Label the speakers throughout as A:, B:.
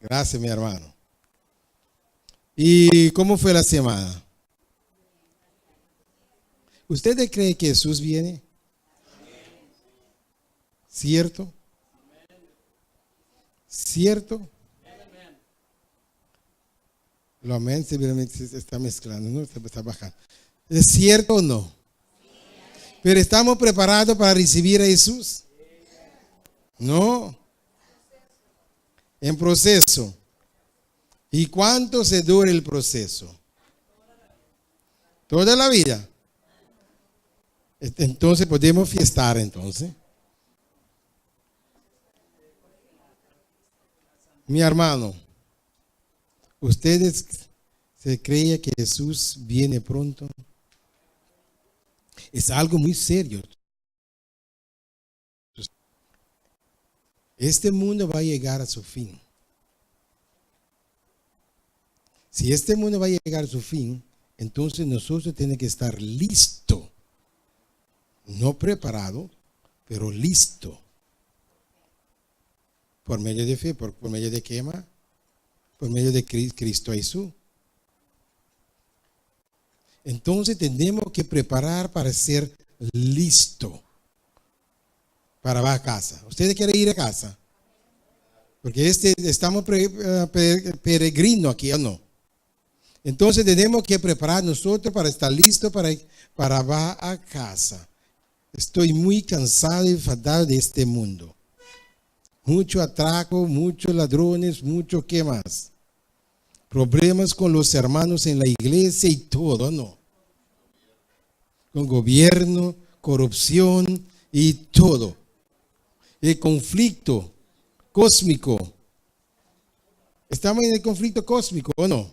A: Gracias, mi hermano. ¿Y cómo fue la semana? ¿Ustedes creen que Jesús viene? ¿Cierto? ¿Cierto? Lo amén simplemente se está mezclando, ¿no? Se está bajando. ¿Es cierto o no? Pero estamos preparados para recibir a Jesús. No. En proceso. ¿Y cuánto se dura el proceso? Toda la vida. Entonces podemos fiestar entonces. Mi hermano, ¿ustedes se creen que Jesús viene pronto? Es algo muy serio. Este mundo va a llegar a su fin. Si este mundo va a llegar a su fin, entonces nosotros tenemos que estar listo. No preparado, pero listo. Por medio de fe, por, medio de quema, por medio de Cristo Jesús. Entonces tenemos que preparar para ser listo para va a casa. ¿Ustedes quieren ir a casa? Porque este, estamos eh, peregrino aquí, ¿o no? Entonces tenemos que preparar nosotros para estar listo para, para va a casa. Estoy muy cansado y fatal de este mundo. Mucho atraco, muchos ladrones, mucho qué más. Problemas con los hermanos en la iglesia y todo, ¿no? Con gobierno, corrupción y todo. El conflicto cósmico. Estamos en el conflicto cósmico, ¿o no?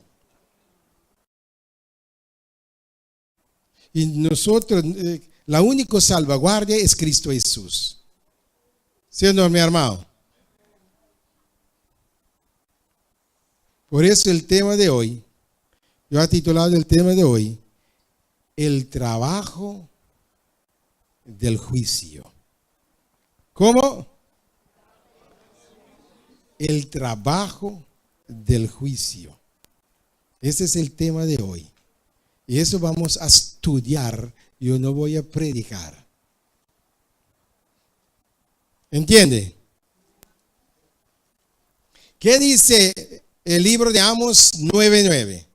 A: Y nosotros, eh, la única salvaguardia es Cristo Jesús. ¿Sí o no, mi hermano? Por eso el tema de hoy, yo he titulado el tema de hoy, el trabajo del juicio. ¿Cómo? El trabajo del juicio. Ese es el tema de hoy. Y eso vamos a estudiar. Yo no voy a predicar. ¿Entiende? ¿Qué dice el libro de Amos 9:9?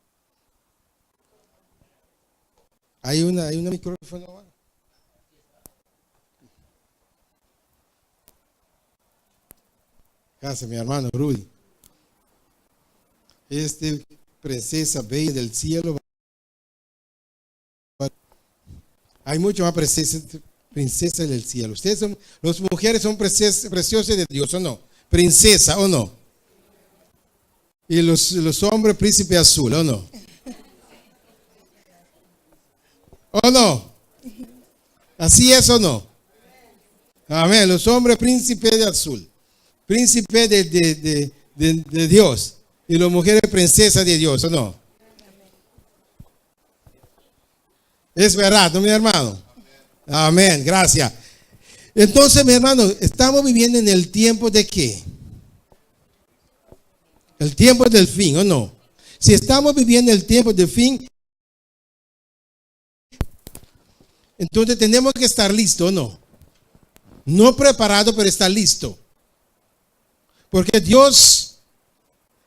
A: Hay una, hay un micrófono. Gracias, mi hermano Rudy. Este princesa bella del cielo. Hay mucho más princesa, princesa del cielo. Ustedes son, las mujeres son preciosas de Dios o no? Princesa o no? Y los, los hombres príncipe azul o no? ¿O no? ¿Así es o no? Amén. Los hombres príncipe de azul. Príncipe de, de, de, Dios. Y las mujeres princesas de Dios, ¿o no? Es verdad, ¿no, mi hermano? Amén, gracias. Entonces, mi hermano, estamos viviendo en el tiempo de qué? El tiempo del fin, ¿o no? Si estamos viviendo el tiempo del fin, entonces tenemos que estar listos, ¿o no? No preparado, pero estar listo. Porque Dios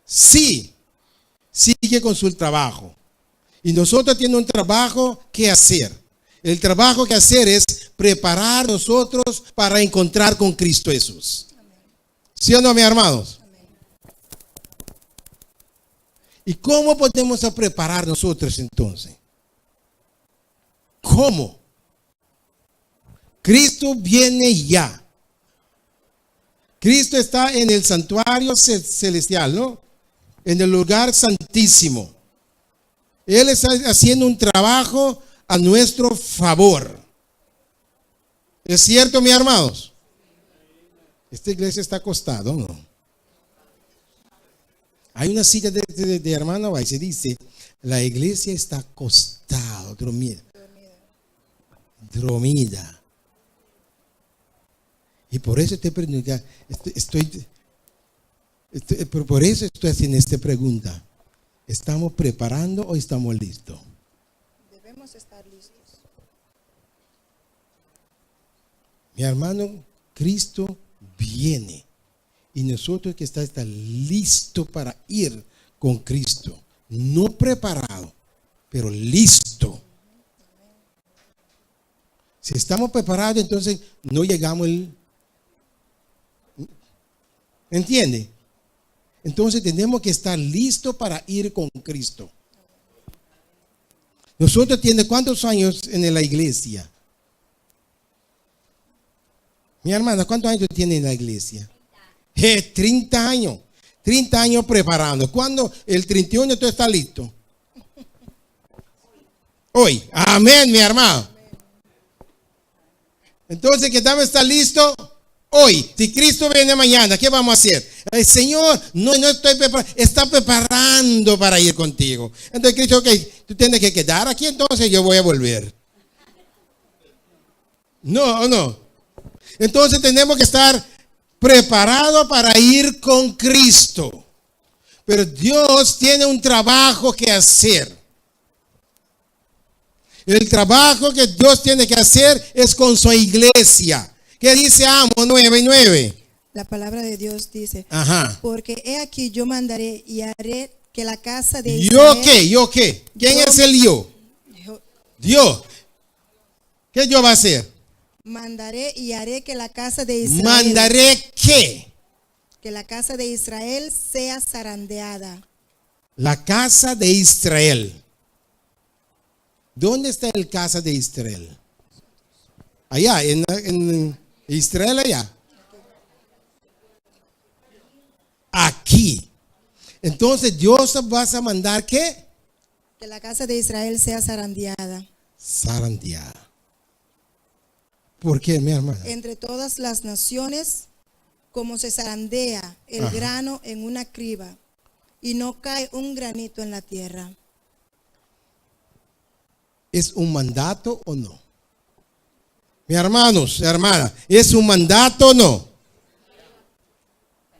A: sí sigue con su trabajo. Y nosotros tenemos un trabajo que hacer. El trabajo que hacer es preparar nosotros para encontrar con Cristo Jesús. ¿Sí o no, mis hermanos? ¿Y cómo podemos preparar nosotros entonces? ¿Cómo? Cristo viene ya. Cristo está en el santuario celestial, ¿no? En el lugar santísimo. Él está haciendo un trabajo a nuestro favor. ¿Es cierto, mis hermanos? Esta iglesia está acostada, ¿no? Hay una cita de, de, de hermano se dice, la iglesia está acostada, dormida. Dormida. Y por eso te estoy, estoy Este, pero por eso estoy haciendo esta pregunta. ¿Estamos preparando o estamos listos?
B: Debemos estar listos.
A: Mi hermano, Cristo viene. Y nosotros que está, está listo para ir con Cristo. No preparado, pero listo. Si estamos preparados, entonces no llegamos el... ¿Entiende? Entonces tenemos que estar listos para ir con Cristo. Nosotros tiene cuántos años en la iglesia? Mi hermana, ¿cuántos años tiene en la iglesia? 30 años. 30 años preparando. ¿Cuándo el 31 tú estás listo? Hoy. Amén, mi hermano. Entonces, que debe estar listo hoy. Si Cristo viene mañana, ¿qué vamos a hacer? El Señor, no, no estoy preparado. Está preparando para ir contigo. Entonces Cristo, ok, tú tienes que quedar aquí, entonces yo voy a volver. No, o no. Entonces tenemos que estar preparados para ir con Cristo. Pero Dios tiene un trabajo que hacer. El trabajo que Dios tiene que hacer es con su iglesia. ¿Qué dice Amos 9 y 9?
B: La palabra de Dios dice,
A: Ajá.
B: porque he aquí yo mandaré y haré que la casa de
A: ¿Yo
B: Israel...
A: qué? ¿Yo qué? ¿Quién
B: Yo-
A: es el yo?
B: Yo
A: Dios. ¿Qué yo va a hacer?
B: mandaré y haré que la casa de Israel...
A: Mandaré qué?
B: Que la casa de Israel sea zarandeada.
A: La casa de Israel. ¿Dónde está el casa de Israel? Allá, en Israel allá. Aquí. Entonces Dios vas a mandar qué?
B: Que la casa de Israel sea zarandeada.
A: Zarandeada. ¿Por qué, mi hermana?
B: Entre todas las naciones, como se zarandea el
A: Ajá.
B: grano en una criba, y no cae un granito en la tierra.
A: ¿Es un mandato o no? Mi hermanos, hermana, ¿es un mandato o no?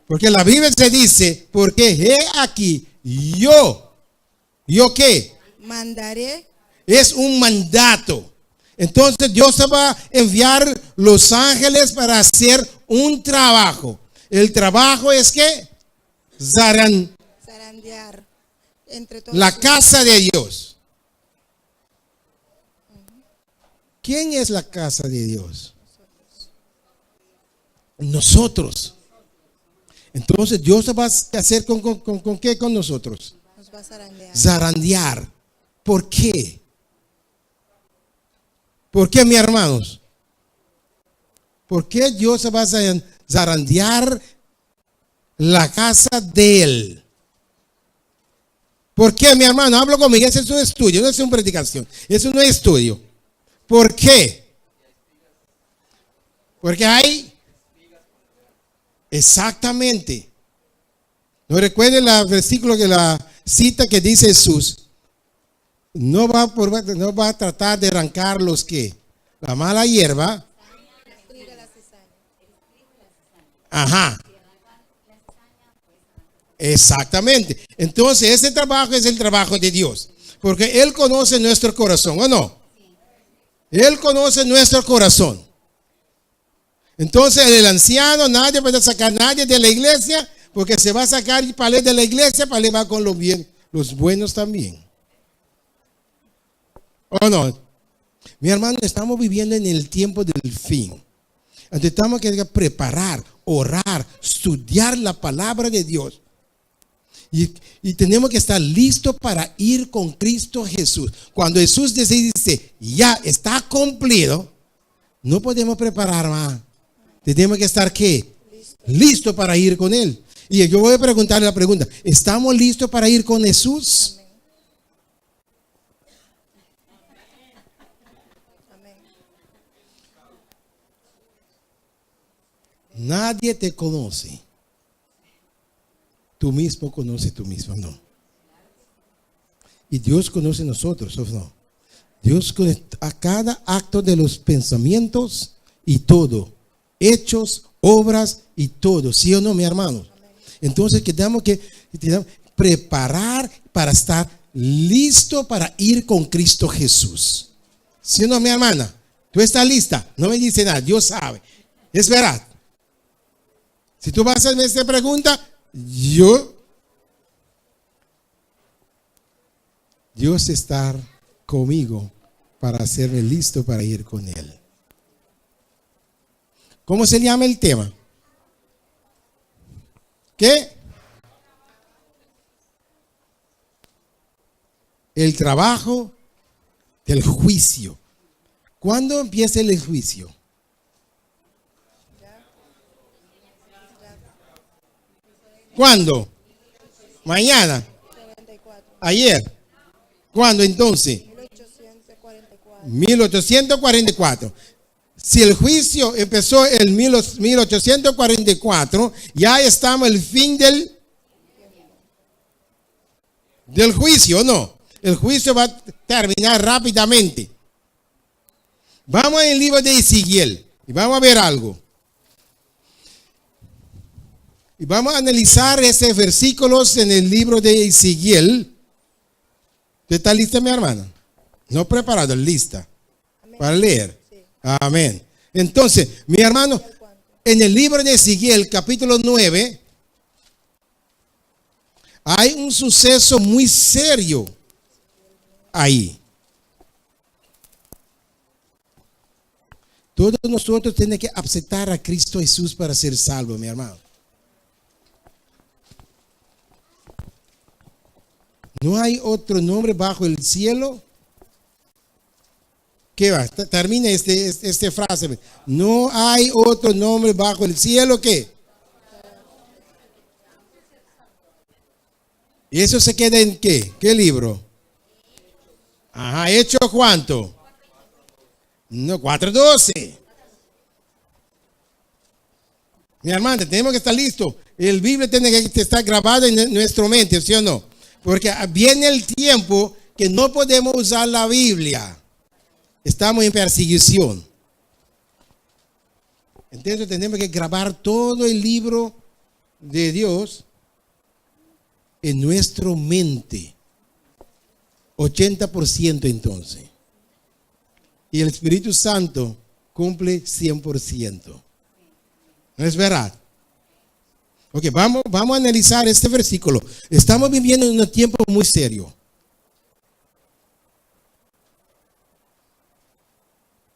A: Porque la Biblia se dice, porque he aquí, yo, ¿yo qué?
B: Mandaré.
A: Es un mandato. Entonces Dios se va a enviar los ángeles para hacer un trabajo. El trabajo es que
B: Zarandear entre todas
A: la
B: las-
A: casa de Dios. ¿Quién es la casa de Dios? Nosotros. Entonces Dios va a hacer con qué con nosotros?
B: Nos va a zarandear.
A: Zarandear. ¿Por qué? ¿Por qué, mis hermanos? ¿Por qué Dios va a zarandear la casa de él? ¿Por qué, mi hermano? Hablo conmigo. Ese es un estudio, no es una predicación. Es un estudio. ¿Por qué? Porque hay... Exactamente. No recuerden el versículo que la cita que dice Jesús. No va a tratar de arrancar los que la mala hierba. Ajá. Exactamente. Entonces, ese trabajo es el trabajo de Dios. Porque Él conoce nuestro corazón, ¿o no? Él conoce nuestro corazón. Entonces, el anciano, nadie puede sacar a nadie de la iglesia, porque se va a sacar y para él de la iglesia, para él va con los bien, los buenos también. ¿O no? Mi hermano, estamos viviendo en el tiempo del fin. Entonces, tenemos que preparar, orar, estudiar la palabra de Dios. Y tenemos que estar listos para ir con Cristo Jesús. Cuando Jesús dice, ya está cumplido, no podemos preparar más. Tenemos que estar ¿qué? Listo para ir con Él. Y yo voy a preguntarle la pregunta, ¿estamos listos para ir con Jesús?
B: Amén.
A: Nadie te conoce. Tú mismo conoces tú mismo, no. Y Dios conoce a nosotros, ¿o no? Dios conoce a cada acto de los pensamientos y todo. Hechos, obras y todo. ¿Sí o no, mi hermano? Entonces quedamos que preparar para estar listo para ir con Cristo Jesús. ¿Sí o no, mi hermana? ¿Tú estás lista? No me dice nada, Dios sabe. Es verdad. Si tú vas a hacerme esta pregunta, yo... Dios está conmigo para hacerme listo para ir con Él. ¿Cómo se llama el tema? ¿Qué? El trabajo del juicio. ¿Cuándo empieza el juicio? ¿Cuándo? Mañana. Ayer. ¿Cuándo entonces? 1844. Si el juicio empezó en 1844, ya estamos el fin del, del juicio, ¿no? El juicio va a terminar rápidamente. Vamos al libro de Ezequiel y vamos a ver algo. Y vamos a analizar esos versículos en el libro de Ezequiel. ¿Usted está lista, mi hermana? No preparado, lista. Para leer. Amén. Entonces, mi hermano, en el libro de Ezequiel, capítulo 9, hay un suceso muy serio ahí. Todos nosotros tenemos que aceptar a Cristo Jesús para ser salvo, mi hermano. No hay otro nombre bajo el cielo. ¿Qué va? Termina este, esta frase. No hay otro nombre bajo el cielo que. ¿Y eso se queda en qué? ¿Qué libro? Ajá, ¿hecho cuánto? No, 4.12. Mi hermano, tenemos que estar listos. El Biblia tiene que estar grabado en nuestra mente, ¿sí o no? Porque viene el tiempo que no podemos usar la Biblia. Estamos en persecución. Entonces tenemos que grabar todo el libro de Dios en nuestra mente. 80% entonces. Y el Espíritu Santo cumple 100%. ¿No es verdad? Ok, vamos, vamos a analizar este versículo. Estamos viviendo en un tiempo muy serio.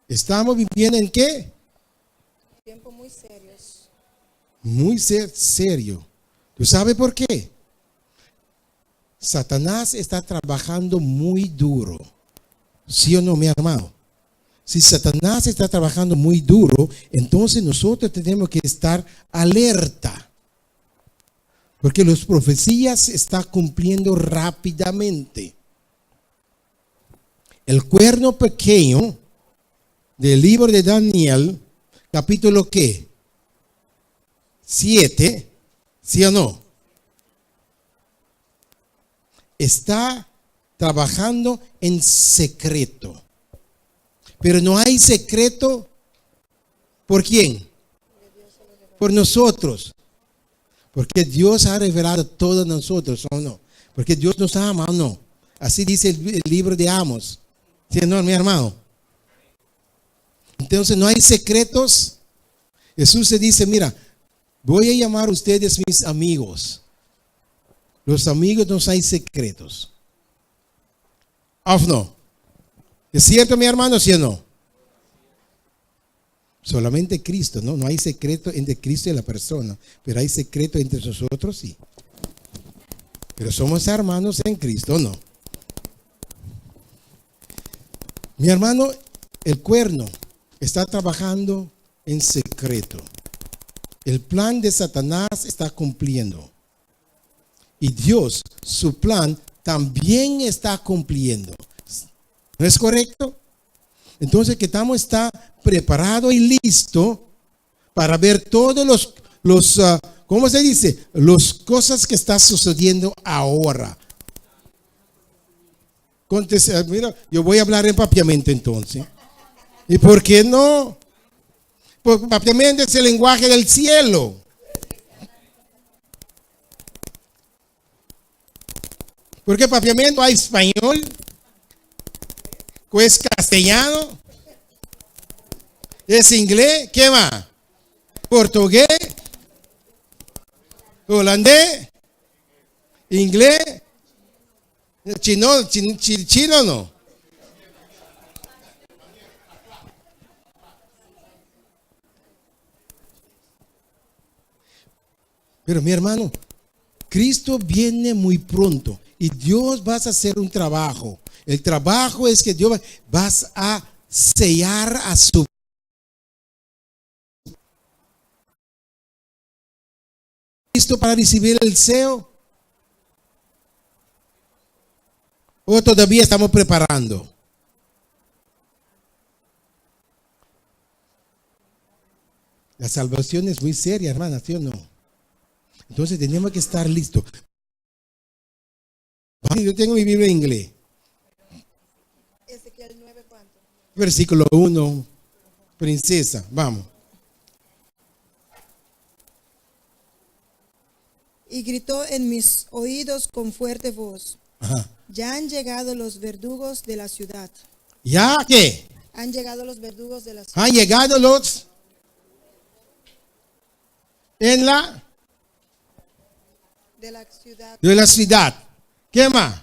A: ¿Estamos viviendo en qué?
B: Tiempo muy serios.
A: Muy serio. ¿Tú sabes por qué? Satanás está trabajando muy duro. ¿Sí o no, mi hermano? Si Satanás está trabajando muy duro, entonces nosotros tenemos que estar alerta. Porque las profecías se están cumpliendo rápidamente. El cuerno pequeño del libro de Daniel, capítulo qué? 7, ¿sí o no? Está trabajando en secreto. Pero no hay secreto por quién? Por nosotros. Porque Dios ha revelado a todos nosotros, ¿o no? Porque Dios nos ama, ¿o no? Así dice el, libro de Amos. ¿Sí o no, mi hermano? Entonces no hay secretos. Jesús se dice, mira, voy a llamar a ustedes mis amigos. Los amigos no hay secretos. ¿O no? ¿Es cierto, mi hermano, sí o no? Solamente Cristo, ¿no? No hay secreto entre Cristo y la persona, pero hay secreto entre nosotros, sí. Pero somos hermanos en Cristo, ¿no? Mi hermano, el cuerno está trabajando en secreto. El plan de Satanás está cumpliendo. Y Dios, su plan, también está cumpliendo. ¿No es correcto? Entonces, que estamos está preparado y listo para ver todos los, los ah, ¿cómo se dice? Las cosas que están sucediendo ahora. Conteste, mira, yo voy a hablar en papiamento entonces. ¿Y por qué no? Porque papiamento es el lenguaje del cielo. Porque papiamento hay español, cu es castellano, es inglés, ¿qué más? Portugués, holandés, inglés, chino, chino no. Pero mi hermano, Cristo viene muy pronto y Dios vas a hacer un trabajo. El trabajo es que Dios vas a sellar a su listo para recibir el sello. ¿O todavía estamos preparando? La salvación es muy seria, hermana, ¿sí o no? Entonces tenemos que estar listos. Yo tengo mi Biblia en inglés.
B: Ezequiel 9, ¿cuánto?
A: Versículo 1. Princesa, vamos.
B: Y gritó en mis oídos con fuerte voz.
A: Ajá.
B: Ya han llegado los verdugos de la ciudad.
A: ¿Ya qué?
B: Han llegado los verdugos de la ciudad.
A: Han llegado los en la
B: De la ciudad.
A: De la ciudad. ¿Qué más?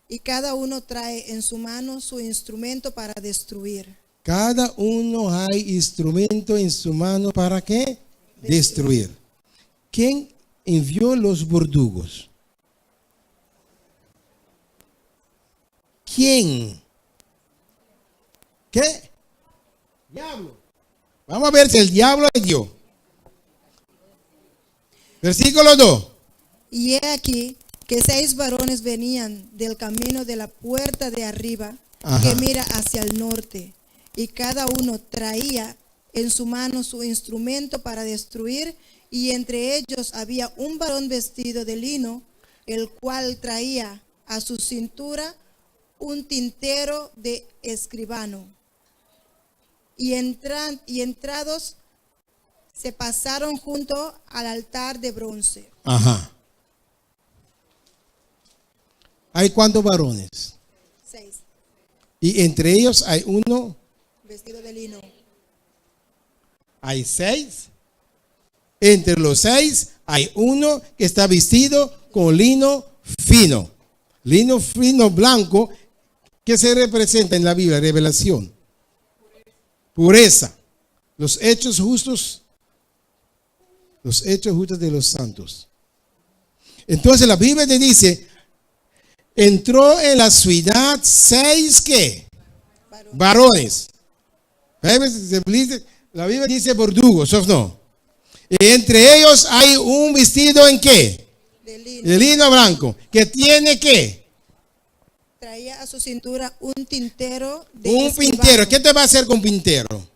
B: Y cada uno trae en su mano su instrumento para destruir.
A: Cada uno hay instrumento en su mano para qué? Destruir. ¿Quién envió los verdugos? ¿Quién? ¿Qué? Diablo. Vamos a ver si el diablo es Dios. Versículo 2.
B: Y he aquí que 6 varones venían del camino de la puerta de arriba, que mira hacia el norte, y cada uno traía en su mano su instrumento para destruir, y entre ellos había un varón vestido de lino, el cual traía a su cintura un tintero de escribano. Y entrados se pasaron junto al altar de bronce.
A: ¿Hay cuántos varones?
B: 6.
A: Y entre ellos hay uno
B: vestido de lino.
A: Hay 6. Entre los 6 hay uno que está vestido con lino fino. Lino fino blanco que se representa en la Biblia, revelación. Pureza. Los hechos justos. Los hechos justos de los santos. Entonces la Biblia te dice, entró en la ciudad 6 ¿qué?
B: Varones.
A: Varones. La Biblia dice verdugos, ¿o no? Y entre ellos hay un vestido en ¿qué?
B: De lino.
A: De lino blanco. ¿Que tiene qué?
B: Traía a su cintura un tintero de
A: Un
B: escribano.
A: pintero. ¿Qué te va a hacer con pintero?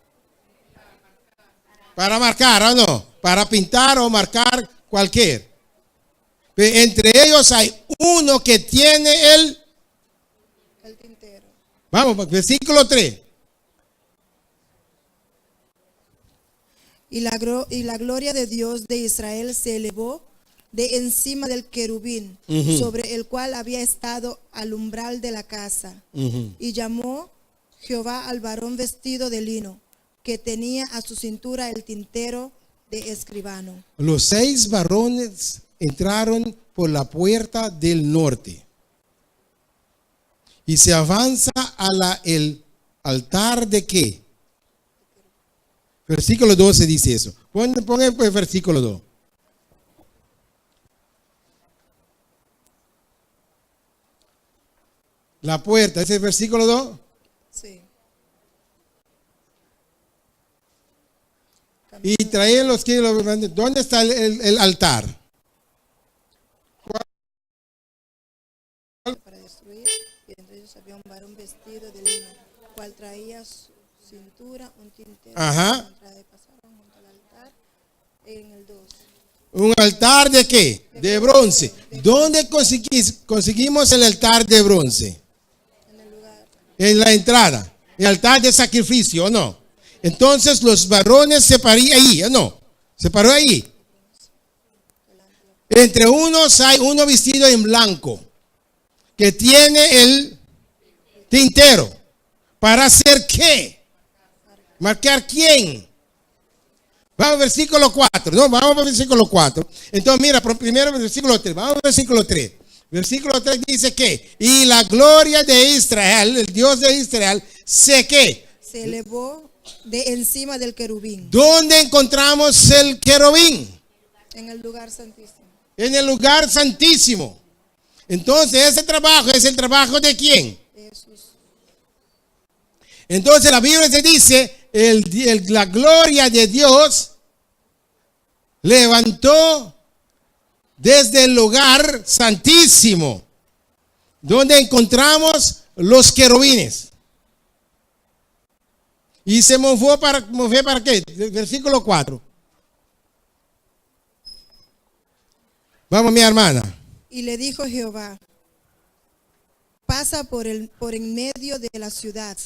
A: Para marcar, ¿o no? Para pintar o marcar cualquier. Pero entre ellos hay uno que tiene el
B: El tintero.
A: Vamos, versículo 3.
B: Y la gloria de Dios de Israel se elevó de encima del querubín, sobre el cual había estado al umbral de la casa. Y llamó Jehová al varón vestido de lino, que tenía a su cintura el tintero de escribano.
A: Los 6 varones entraron por la puerta del norte. Y se avanza a el altar de ¿qué? Versículo 12 dice eso. Pon el versículo 2. La puerta, ¿ese es el versículo 2?
B: Sí.
A: Y traen los que lo manden. ¿Dónde está el altar?
B: Para destruir, y entre ellos había un varón vestido de lino, cual traía su cintura un tintero. Pasaron junto al altar en el 2.
A: ¿Un altar de qué? De bronce. ¿Dónde conseguimos el altar de bronce?
B: En el lugar.
A: En la entrada. El altar de sacrificio, ¿o no? Entonces los varones se paró ahí, ¿o no? Se paró ahí. Entre unos hay uno vestido en blanco. Que tiene el tintero. ¿Para hacer qué? ¿Marcar quién? Vamos al versículo 4. No, vamos al versículo 4. Entonces, mira, primero versículo 3. Vamos al versículo 3. Versículo 3 dice que, y la gloria de Israel, el Dios de Israel, se qué?
B: Se elevó de encima del querubín.
A: ¿Dónde encontramos el querubín?
B: En el lugar santísimo.
A: En el lugar santísimo. Entonces, ese trabajo es el trabajo de quién?
B: De Jesús.
A: Entonces la Biblia se dice, la gloria de Dios levantó desde el lugar santísimo, donde encontramos los querubines. Y se movió para, ¿movió para qué? Versículo 4. Vamos, mi hermana.
B: Y le dijo Jehová, pasa por en medio de la ciudad.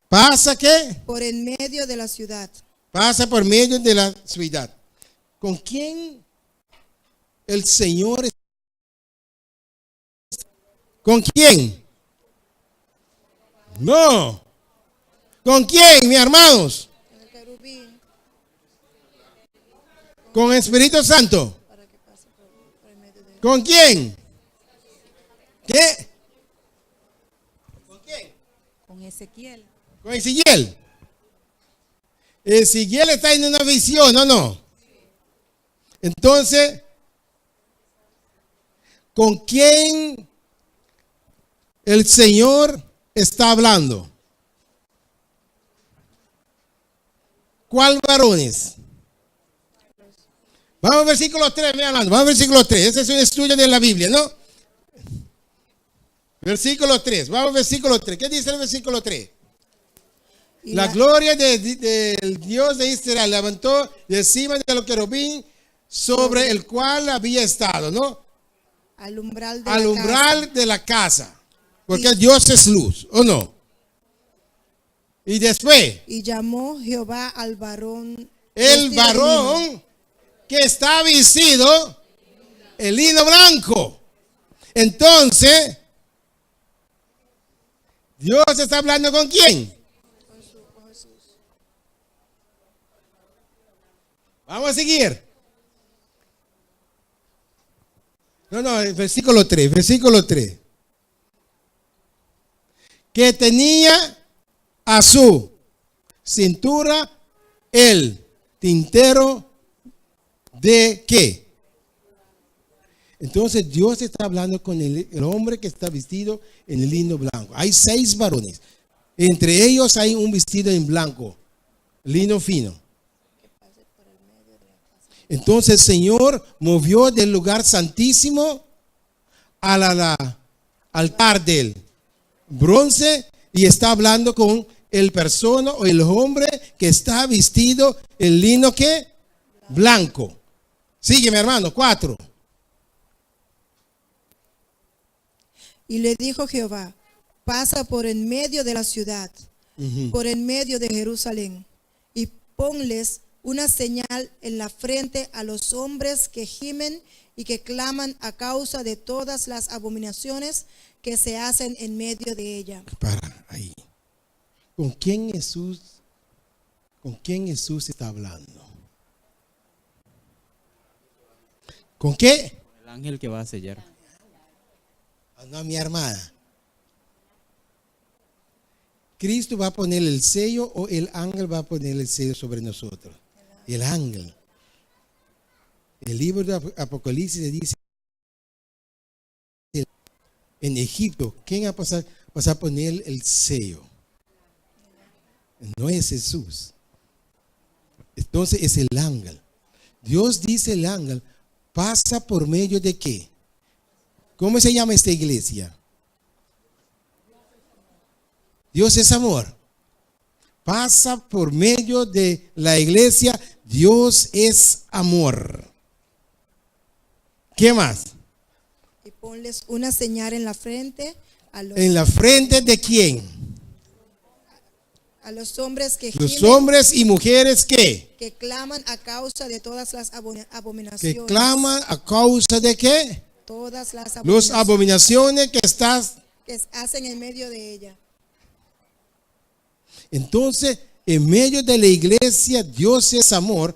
A: ¿Pasa qué?
B: Por en medio de la ciudad.
A: Pasa por medio de la ciudad. ¿Con quién el Señor está? ¿Con quién? No. ¿Con quién, mis hermanos?
B: Con el querubín.
A: Con el Espíritu Santo.
B: Para que pase por en medio de
A: ¿Con quién? ¿Qué? ¿Con quién?
C: Con Ezequiel.
A: Con Ezequiel. Ezequiel está en una visión, ¿o no? Entonces, ¿con quién el Señor está hablando? ¿Cuál varones? Vamos al versículo 3, me hablando. Vamos al versículo 3. Ese es un estudio de la Biblia, ¿no? Versículo 3. Vamos al versículo 3. ¿Qué dice el versículo 3?
B: Y
A: La gloria del Dios de Israel levantó de encima de los querubín sobre el cual había estado, ¿no?
B: Al umbral de
A: Al
B: la
A: umbral
B: casa.
A: de la casa. Porque Dios es luz, ¿o no? Y después,
B: Y llamó Jehová al varón
A: el
B: vestido de lino.
A: varón que está vestido el lino blanco. Entonces, Dios está hablando con quién?
B: Con Jesús.
A: Vamos a seguir. No, no, el versículo 3, versículo 3. Que tenía a su cintura el tintero de qué. Entonces Dios está hablando con el hombre que está vestido en lino blanco. Hay 6 varones. Entre ellos hay un vestido en blanco, lino fino. Entonces el Señor movió del lugar santísimo a la altar del bronce y está hablando con el persona o el hombre que está vestido en lino ¿qué? Blanco. Sigue, mi hermano, 4.
B: Y le dijo Jehová, pasa por en medio de la ciudad, por en medio de Jerusalén, y ponles una señal en la frente a los hombres que gimen y que claman a causa de todas las abominaciones que se hacen en medio de ella.
A: Para ahí. ¿Con quién Jesús, con quién Jesús está hablando? ¿Con qué?
D: El ángel que va a sellar.
A: Ah, no, mi hermana. Cristo va a poner el sello o el ángel va a poner el sello sobre nosotros. El ángel. El libro de Apocalipsis dice, en Egipto, ¿quién va a pasar, vas a poner el sello? No es Jesús. Entonces es el ángel. Dios dice el ángel, pasa por medio de qué? ¿Cómo se llama esta iglesia? Dios es amor. Pasa por medio de la iglesia. Dios es amor. ¿Qué más?
B: Y ponles una señal en la frente a los,
A: ¿En la frente de quién?
B: A los hombres que
A: Los
B: gimen,
A: hombres y mujeres que
B: que claman a causa de todas las abominaciones.
A: Que claman a causa de qué?
B: Todas las
A: Los
B: abominaciones.
A: abominaciones que estás
B: Que hacen en medio de ella.
A: Entonces, en medio de la iglesia, Dios es amor.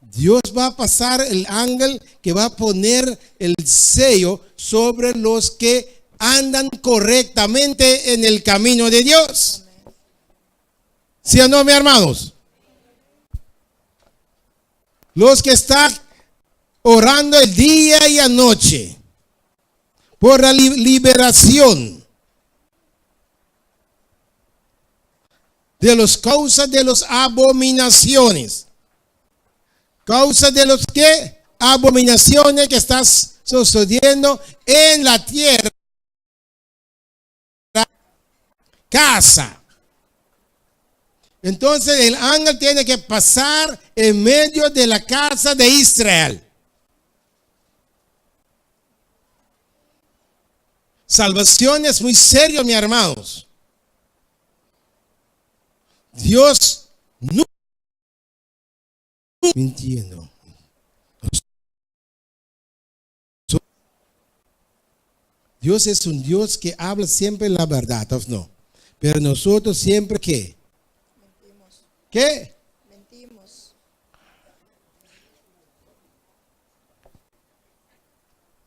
A: Dios va a pasar el ángel que va a poner el sello sobre los que andan correctamente en el camino de Dios. ¿Sí o no, mis hermanos? Los que están orando el día y anoche por la liberación de los causas de las abominaciones. Causa de los que abominaciones que están sucediendo en la tierra. Casa. Entonces el ángel tiene que pasar en medio de la casa de Israel. Salvación es muy serio, mis hermanos. Dios no mintiendo. Dios es un Dios que habla siempre la verdad, ¿o no? Pero nosotros siempre ¿qué?
B: Mentimos.
A: ¿Qué?
B: Mentimos.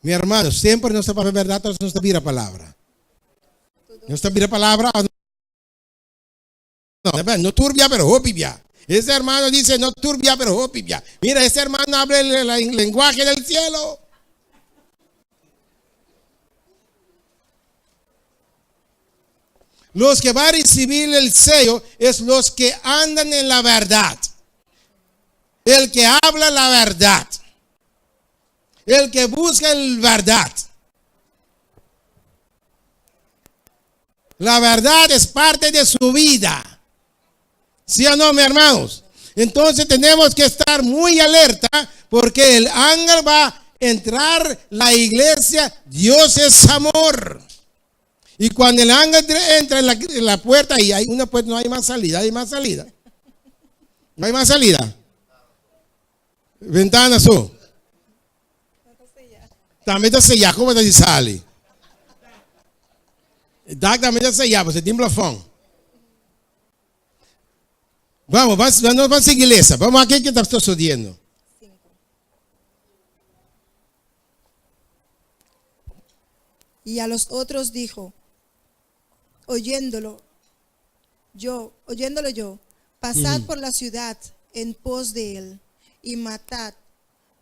A: Mi hermano, siempre nos está verdad, no está la palabra. No está la palabra. No, no turbia, pero hopibia. Ese hermano dice, no turbia, pero hopibia. Mira, ese hermano habla el lenguaje del cielo. Los que van a recibir el sello es los que andan en la verdad. El que habla la verdad. El que busca la verdad. La verdad es parte de su vida. ¿Sí o no, mis hermanos? Entonces tenemos que estar muy alerta porque el ángel va a entrar la iglesia. Dios es amor. Y cuando el ángel entra en la puerta y hay una puerta, no hay más salida, hay más salida. No hay más salida. Ventana su. Tambe ta seyá, kon bo ta di sali? Dak tambe ta seyá, pasobra tin plafòn. Vamos, vamos, nos vamos a seguir lesa. Vamos a ver qué está sucediendo.
B: Y a los otros dijo, oyéndolo yo, pasad por la ciudad en pos de él y matad.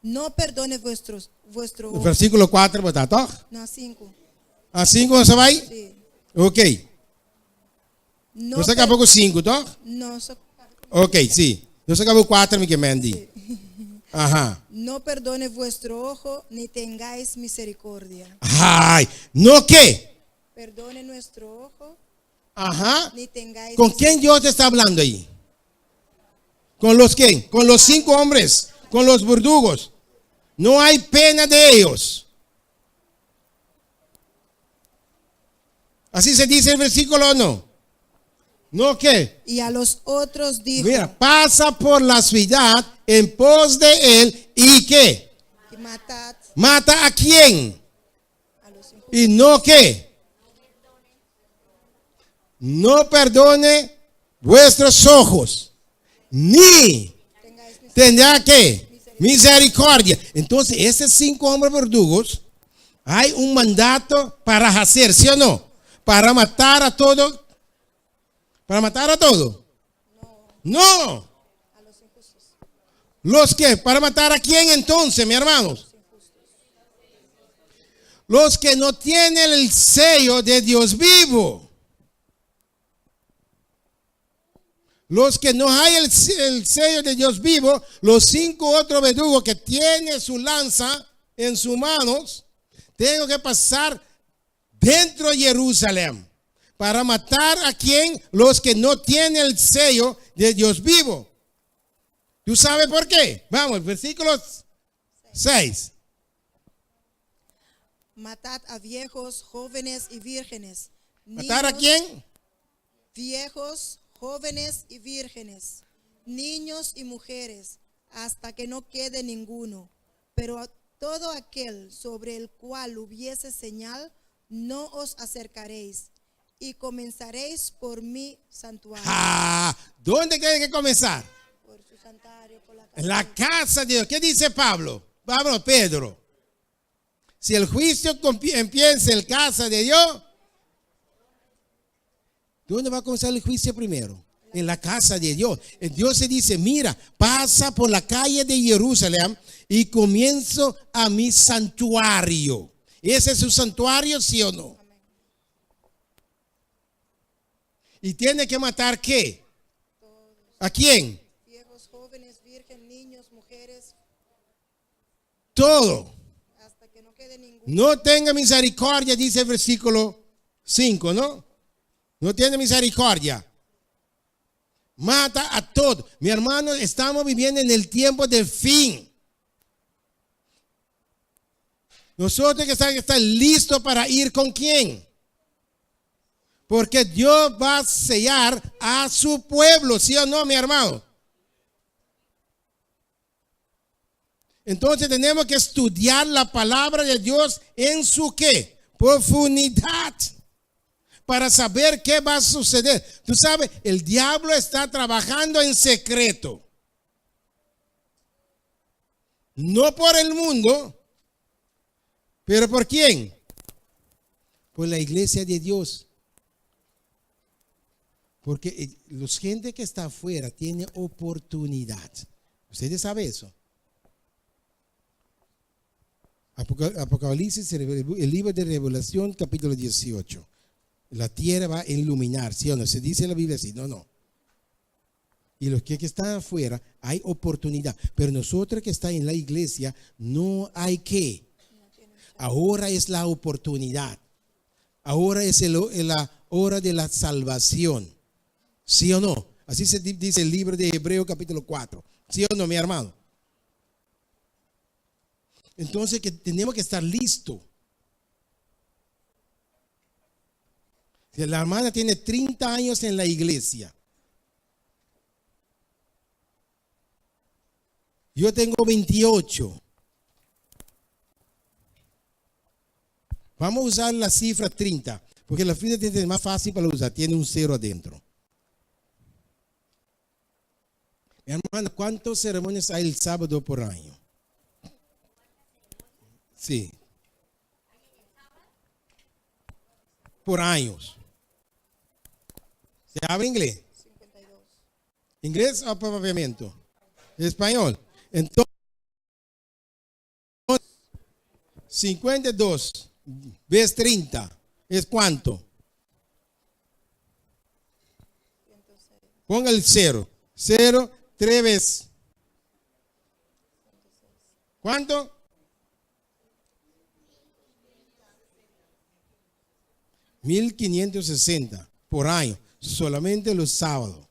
B: No perdone vuestro ojo.
A: Versíkulo 4, bo ta, toch?
B: No, 5.
A: A 5 nos a bai?
B: Sí.
A: Ok.
B: No
A: Nos a kaba ku 5, toch?
B: No,
A: Ok, sí. Nos a kaba ku 4, mi ke men di. Aha.
B: No perdone vuestro ojo, ni tengáis misericordia.
A: Ay, ¿no qué?
B: Perdone nuestro ojo, ni tengáis
A: ¿Con quién Dios está hablando ahí? ¿Con los quién? Con los cinco hombres, con los verdugos. No hay pena de ellos. Así se dice el versículo o no. ¿No qué?
B: Y a los otros dijo,
A: Mira, pasa por la ciudad en pos de él y qué?
B: Y matad.
A: ¿Mata a quién?
B: A los injustos.
A: ¿Y no qué? No perdone vuestros ojos, ni tendrá que misericordia. Entonces, esos cinco hombres verdugos, hay un mandato para hacer, ¿sí o no? Para matar a todo. ¿Para matar a todo? No.
B: A los injustos.
A: ¿Los que? ¿Para matar a quién entonces, mis hermanos? Los que no tienen el sello de Dios vivo. Los que no hay el sello de Dios vivo, los cinco otros verdugos que tienen su lanza en sus manos, tengo que pasar dentro de Jerusalén para matar a quien, los que no tienen el sello de Dios vivo. ¿Tú sabes por qué? Vamos, versículo 6.
B: Matad a viejos, jóvenes y vírgenes.
A: ¿Matar a
B: Niños,
A: quién?
B: Viejos, jóvenes y vírgenes, niños y mujeres, hasta que no quede ninguno. Pero a todo aquel sobre el cual hubiese señal, No os acercaréis, y comenzaréis por mi santuario.
A: Ah, ¿dónde tiene que comenzar?
B: Por su santuario, por la casa.
A: En la casa de Dios. ¿Qué dice Pablo? Pablo, Pedro. Si el juicio empieza en casa de Dios, ¿dónde va a comenzar el juicio primero? En la casa de Dios. Dios se dice, mira, pasa por la calle de Jerusalén y comienzo a mi santuario. ¿Ese es su santuario, sí o no? ¿Y tiene que matar qué? ¿A quién?
B: Viejos, jóvenes, virgen, niños, mujeres.
A: Todo.
B: Hasta que no quede ninguno.
A: No tenga misericordia, dice el versículo 5, ¿no? No tiene misericordia. Mata a todo. Mi hermano, estamos viviendo en el tiempo del fin. Nosotros que estar listos para ir con quién. Porque Dios va a sellar a su pueblo, ¿sí o no, mi hermano? Entonces tenemos que estudiar la palabra de Dios en su qué? Profundidad. Para saber qué va a suceder. Tú sabes, el diablo está trabajando en secreto. No por el mundo, pero ¿por quién? Por la iglesia de Dios. Porque los gente que está afuera tiene oportunidad. ¿Ustedes saben eso? Apocalipsis, el libro de Revelación, capítulo 18. La tierra va a iluminar, ¿sí o no? Se dice en la Biblia así, no, no. Y los que están afuera, hay oportunidad. Pero nosotros que estamos en la iglesia, no hay que. Ahora es la oportunidad. Ahora es la hora de la salvación. ¿Sí o no? Así se dice el libro de Hebreo capítulo 4. ¿Sí o no, mi hermano? Entonces que tenemos que estar listos. Si la hermana tiene 30 años en la iglesia. Yo tengo 28. Vamos a usar la cifra 30, porque la cifra 30 es más fácil para usar, tiene un cero adentro. Mi hermana, ¿cuántos sermones hay el sábado por año? Sí. Por años. ¿Se habla inglés?
B: 52.
A: ¿Inglés o papiamento? Español. Entonces, 52 ves 30, ¿es cuánto? Ponga el 0. 0, 3 veces. ¿Cuánto? 1560 por año, solamente los sábados.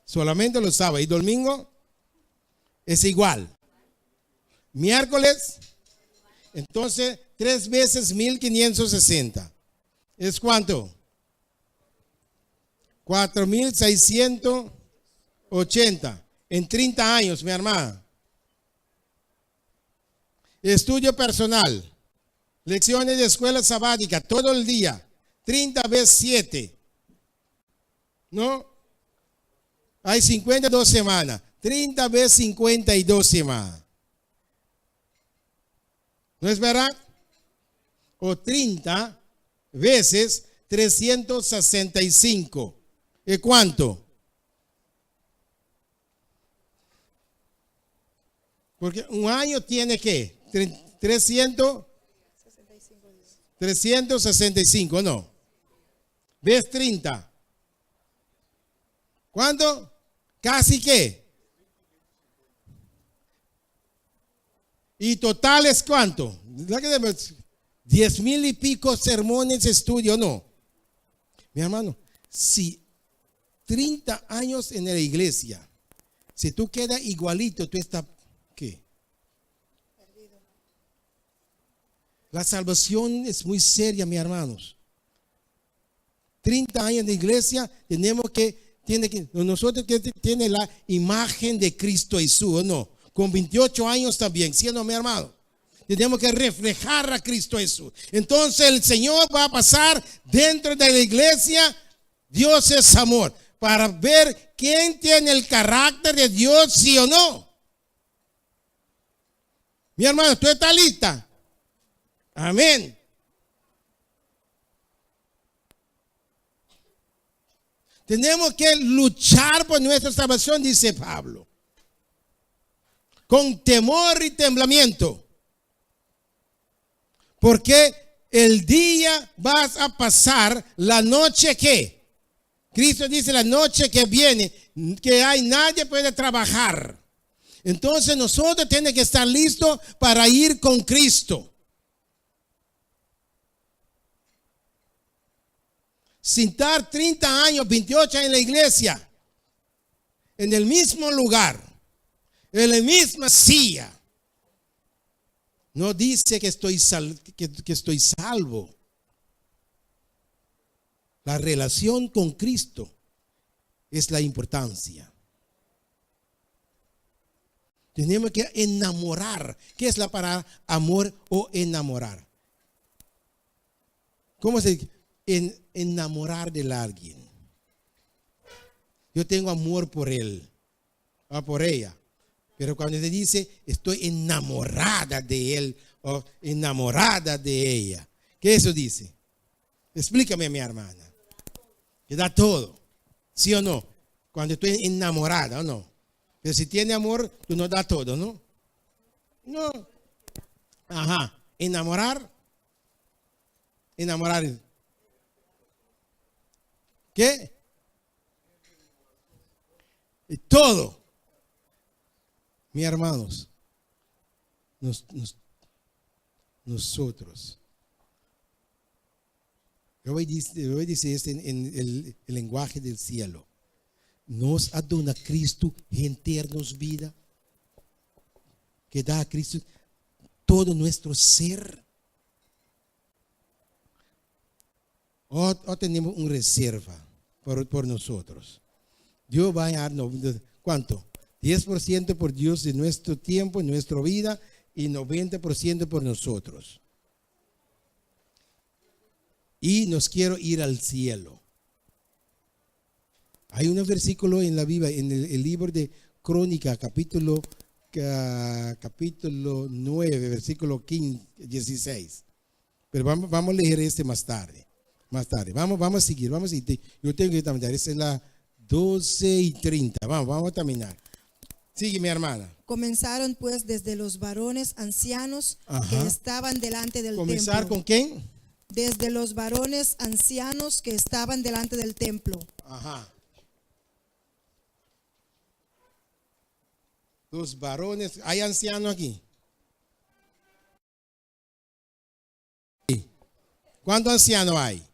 A: Solamente los sábados. Y domingo es igual. Miércoles, entonces, 3 veces 1560. ¿Es cuánto? 4680. En 30 años, mi hermana. Estudio personal. Lecciones de escuela sabática todo el día. 30 veces 7. ¿No? Hay 52 semanas. 30 veces 52 semanas. ¿No es verdad? O 30 veces 365. ¿Y cuánto? Porque un año tiene ¿qué? 365, no. ¿Ves 30? ¿Cuánto? Casi qué. ¿Y total es cuánto? 10,000 y pico sermones estudio, no. Mi hermano, si 30 años en la iglesia, si tú quedas igualito, tú estás, ¿qué?
B: Perdido.
A: La salvación es muy seria, mis hermanos. 30 años de iglesia, tenemos que, tiene que, nosotros que tiene la imagen de Cristo Jesús, ¿o no? Con 28 años también, ¿sí o no, mi hermano? Tenemos que reflejar a Cristo Jesús. Entonces el Señor va a pasar dentro de la iglesia. Dios es amor. Para ver quién tiene el carácter de Dios, sí o no. Mi hermano, ¿tú estás lista? Amén. Tenemos que luchar por nuestra salvación, dice Pablo. Con temor y temblamiento. Porque el día vas a pasar, la noche que. Cristo dice la noche que viene, que hay nadie puede trabajar. Entonces nosotros tenemos que estar listos para ir con Cristo. Sin estar 30 años, 28 años en la iglesia, en el mismo lugar, en la misma silla. No dice que estoy, que estoy salvo. La relación con Cristo es la importancia. Tenemos que enamorar. ¿Qué es la palabra amor o enamorar? ¿Cómo se dice? Enamorar de alguien. Yo tengo amor por él o por ella. Pero cuando se dice estoy enamorada de él o enamorada de ella, ¿qué eso dice? Explícame, mi hermana. Que da todo. ¿Sí o no? Cuando estoy enamorada o no. Pero si tiene amor, tú no das todo, ¿no? No. Ajá. Enamorar. Enamorar. ¿Qué? Y todo. Mis hermanos, nosotros. Yo voy a decir esto en el lenguaje del cielo. Nos a duna Cristo henter nos bida. Que da a Cristo todo nuestro ser. O tenemos una reserva por nosotros. Dios va a darnos, ¿cuánto? 10% por Dios de nuestro tiempo, nuestra vida, y 90% por nosotros. Y nos quiero ir al cielo. Hay un versículo en la Biblia, en el libro de Crónica, capítulo 9, versículo 15, 16. Pero vamos a leer este más tarde. Más tarde. Vamos a seguir, vamos a seguir. Yo tengo que terminar. Esta es la 12:30. Vamos a terminar. Sigue, mi hermana.
B: Comenzaron pues desde los varones ancianos que estaban delante del
A: ¿Comenzar
B: templo.
A: con quién?
B: Desde los varones ancianos que estaban delante del templo.
A: Los varones, ¿hay ancianos aquí? Sí. ¿Cuántos ancianos hay?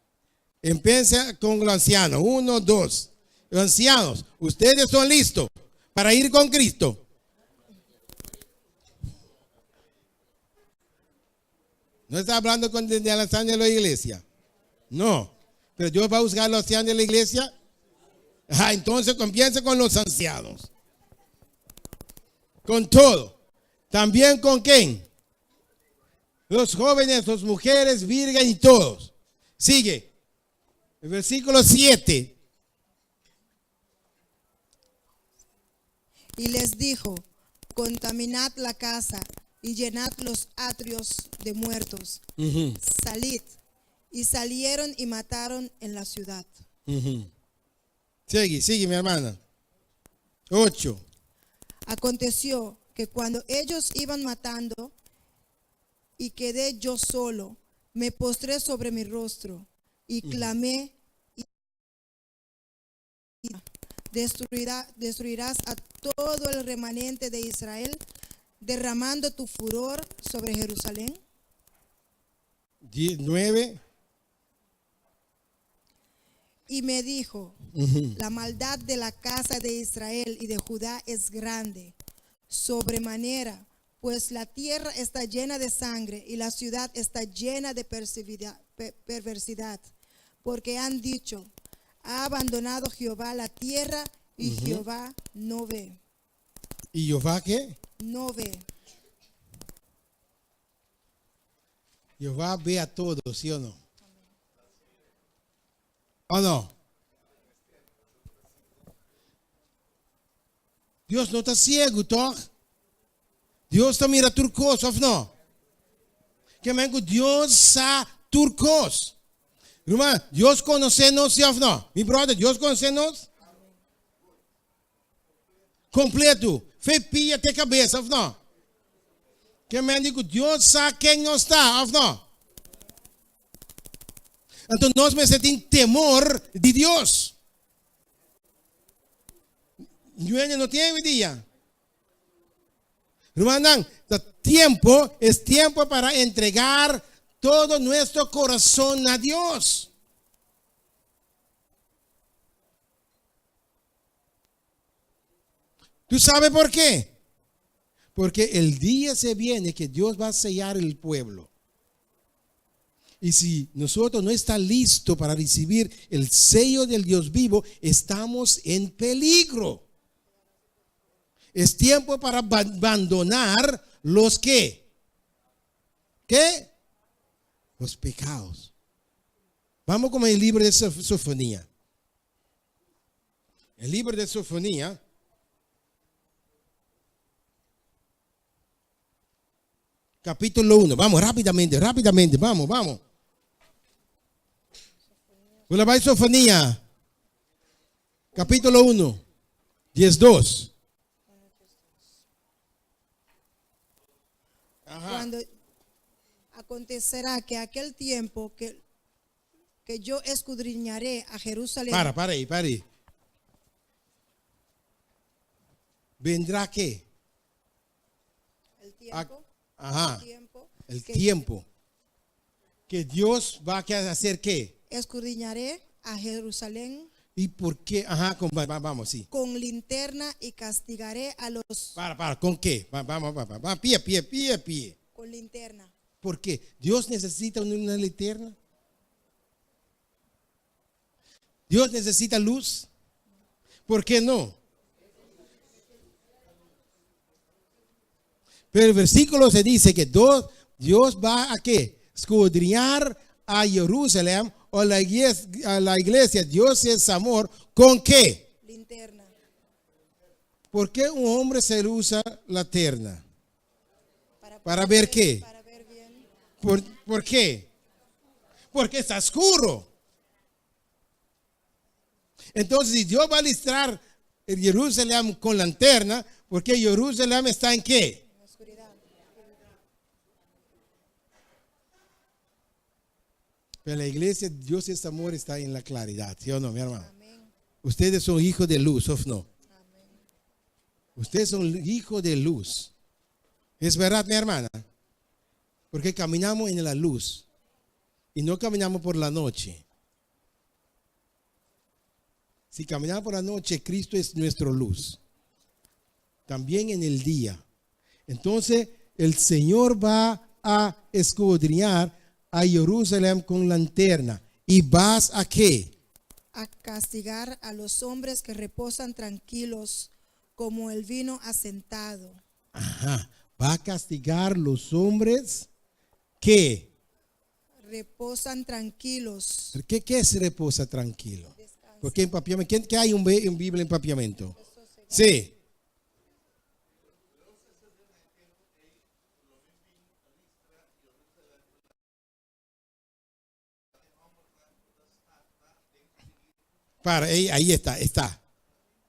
A: Empieza con los ancianos. 1, 2. Los ancianos, ustedes son listos para ir con Cristo. No está hablando con el anciano de la iglesia. No. Pero Dios va a buscar a los ancianos de la iglesia. Ah, entonces comienza con los ancianos. Con todo. También con quién? Los jóvenes, las mujeres, virgen y todos. Sigue. El versículo 7.
B: Y les dijo, contaminad la casa y llenad los atrios de muertos. Salid. Y salieron y mataron en la ciudad.
A: Sigue, sigue, mi hermana. 8.
B: Aconteció que cuando ellos iban matando y quedé yo solo, me postré sobre mi rostro y clamé y destruirás a todo el remanente de Israel, derramando tu furor sobre Jerusalén.
A: 9.
B: Y me dijo, la maldad de la casa de Israel y de Judá es grande, sobremanera, pues la tierra está llena de sangre y la ciudad está llena de perversidad, porque han dicho, ha abandonado Jehová la tierra y Jehová no ve.
A: ¿Y Jehová qué?
B: No ve.
A: Jehová ve a todos, ¿sí o no? ¿O no? Dios no ta ciego, toch? Dios ta mira tur cos, of no? Ke men ku Dios sa tur cos. Ruman, Dios conoce nos, sí of no? Mi brother, Dios conoce nos? Completo. Fe pia te cabeza, of no? Ke men di ku Dios sa ken nos ta, of no? Anto nos mester tin temor di Dios. Ñueño no tin hoy dia. Rumannan, ta tiempo, es tiempo para entregar todo nuestro corazón a Dios. ¿Tú sabes por qué? Porque el día se viene que Dios va a sellar el pueblo. Y si nosotros no está listo para recibir el sello del Dios vivo, estamos en peligro. Es tiempo para abandonar los que. ¿Qué? Los pecados. Vamos con el libro de Sofonía. El libro de Sofonía. Capítulo 1. Vamos rápidamente, rápidamente. Vamos, vamos. Hola, va Sofonía. Capítulo 1. 10, 2.
B: Cuando acontecerá que aquel tiempo que, que yo escudriñaré a Jerusalén.
A: Para, para ahí, para ahí. ¿Vendrá qué?
B: El tiempo.
A: Ajá.
B: El tiempo.
A: El
B: que
A: tiempo. Que Dios va a hacer qué?
B: Escudriñaré a Jerusalén
A: ¿Y por qué? Ajá, con, vamos, sí.
B: con linterna y castigaré a los
A: Para, para, ¿con qué? Vamos, vamos, vamos, pie, pie, pie, pie.
B: con linterna.
A: ¿Por qué? ¿Dios necesita una linterna? ¿Dios necesita luz? ¿Por qué no? Pero el versículo se dice que Dios va a qué? Escudriñar a Jerusalén o la iglesia, a la iglesia. Dios es amor. ¿Con qué?
B: Linterna.
A: ¿Por qué un hombre se usa laterna?
B: Para,
A: ¿Para
B: poder
A: ver qué?
B: Para ver bien.
A: ¿Por qué? Porque está oscuro. Entonces, si Dios va a listrar Jerusalén con lanterna, porque Jerusalén está en qué?
B: En la oscuridad.
A: Pero la iglesia, Dios es amor, está en la claridad, ¿sí o no, mi hermano?
B: Amén.
A: Ustedes son hijos de luz, ¿o no?
B: Amén.
A: Ustedes son hijos de luz. ¿Es verdad, mi hermana? Porque caminamos en la luz y no caminamos por la noche. Si caminamos por la noche, Cristo es nuestra luz. También en el día. Entonces, el Señor va a escudriñar a Jerusalén con lanterna. ¿Y vas a qué?
B: A castigar a los hombres que reposan tranquilos como el vino asentado.
A: Ajá. Va a castigar los hombres que
B: Reposan tranquilos.
A: ¿Qué, es reposa tranquilo?
B: Descansa.
A: Porque en papiamento, ¿quién, qué hay un en Biblia en papiamento? Sí. Para, ahí, ahí está, está.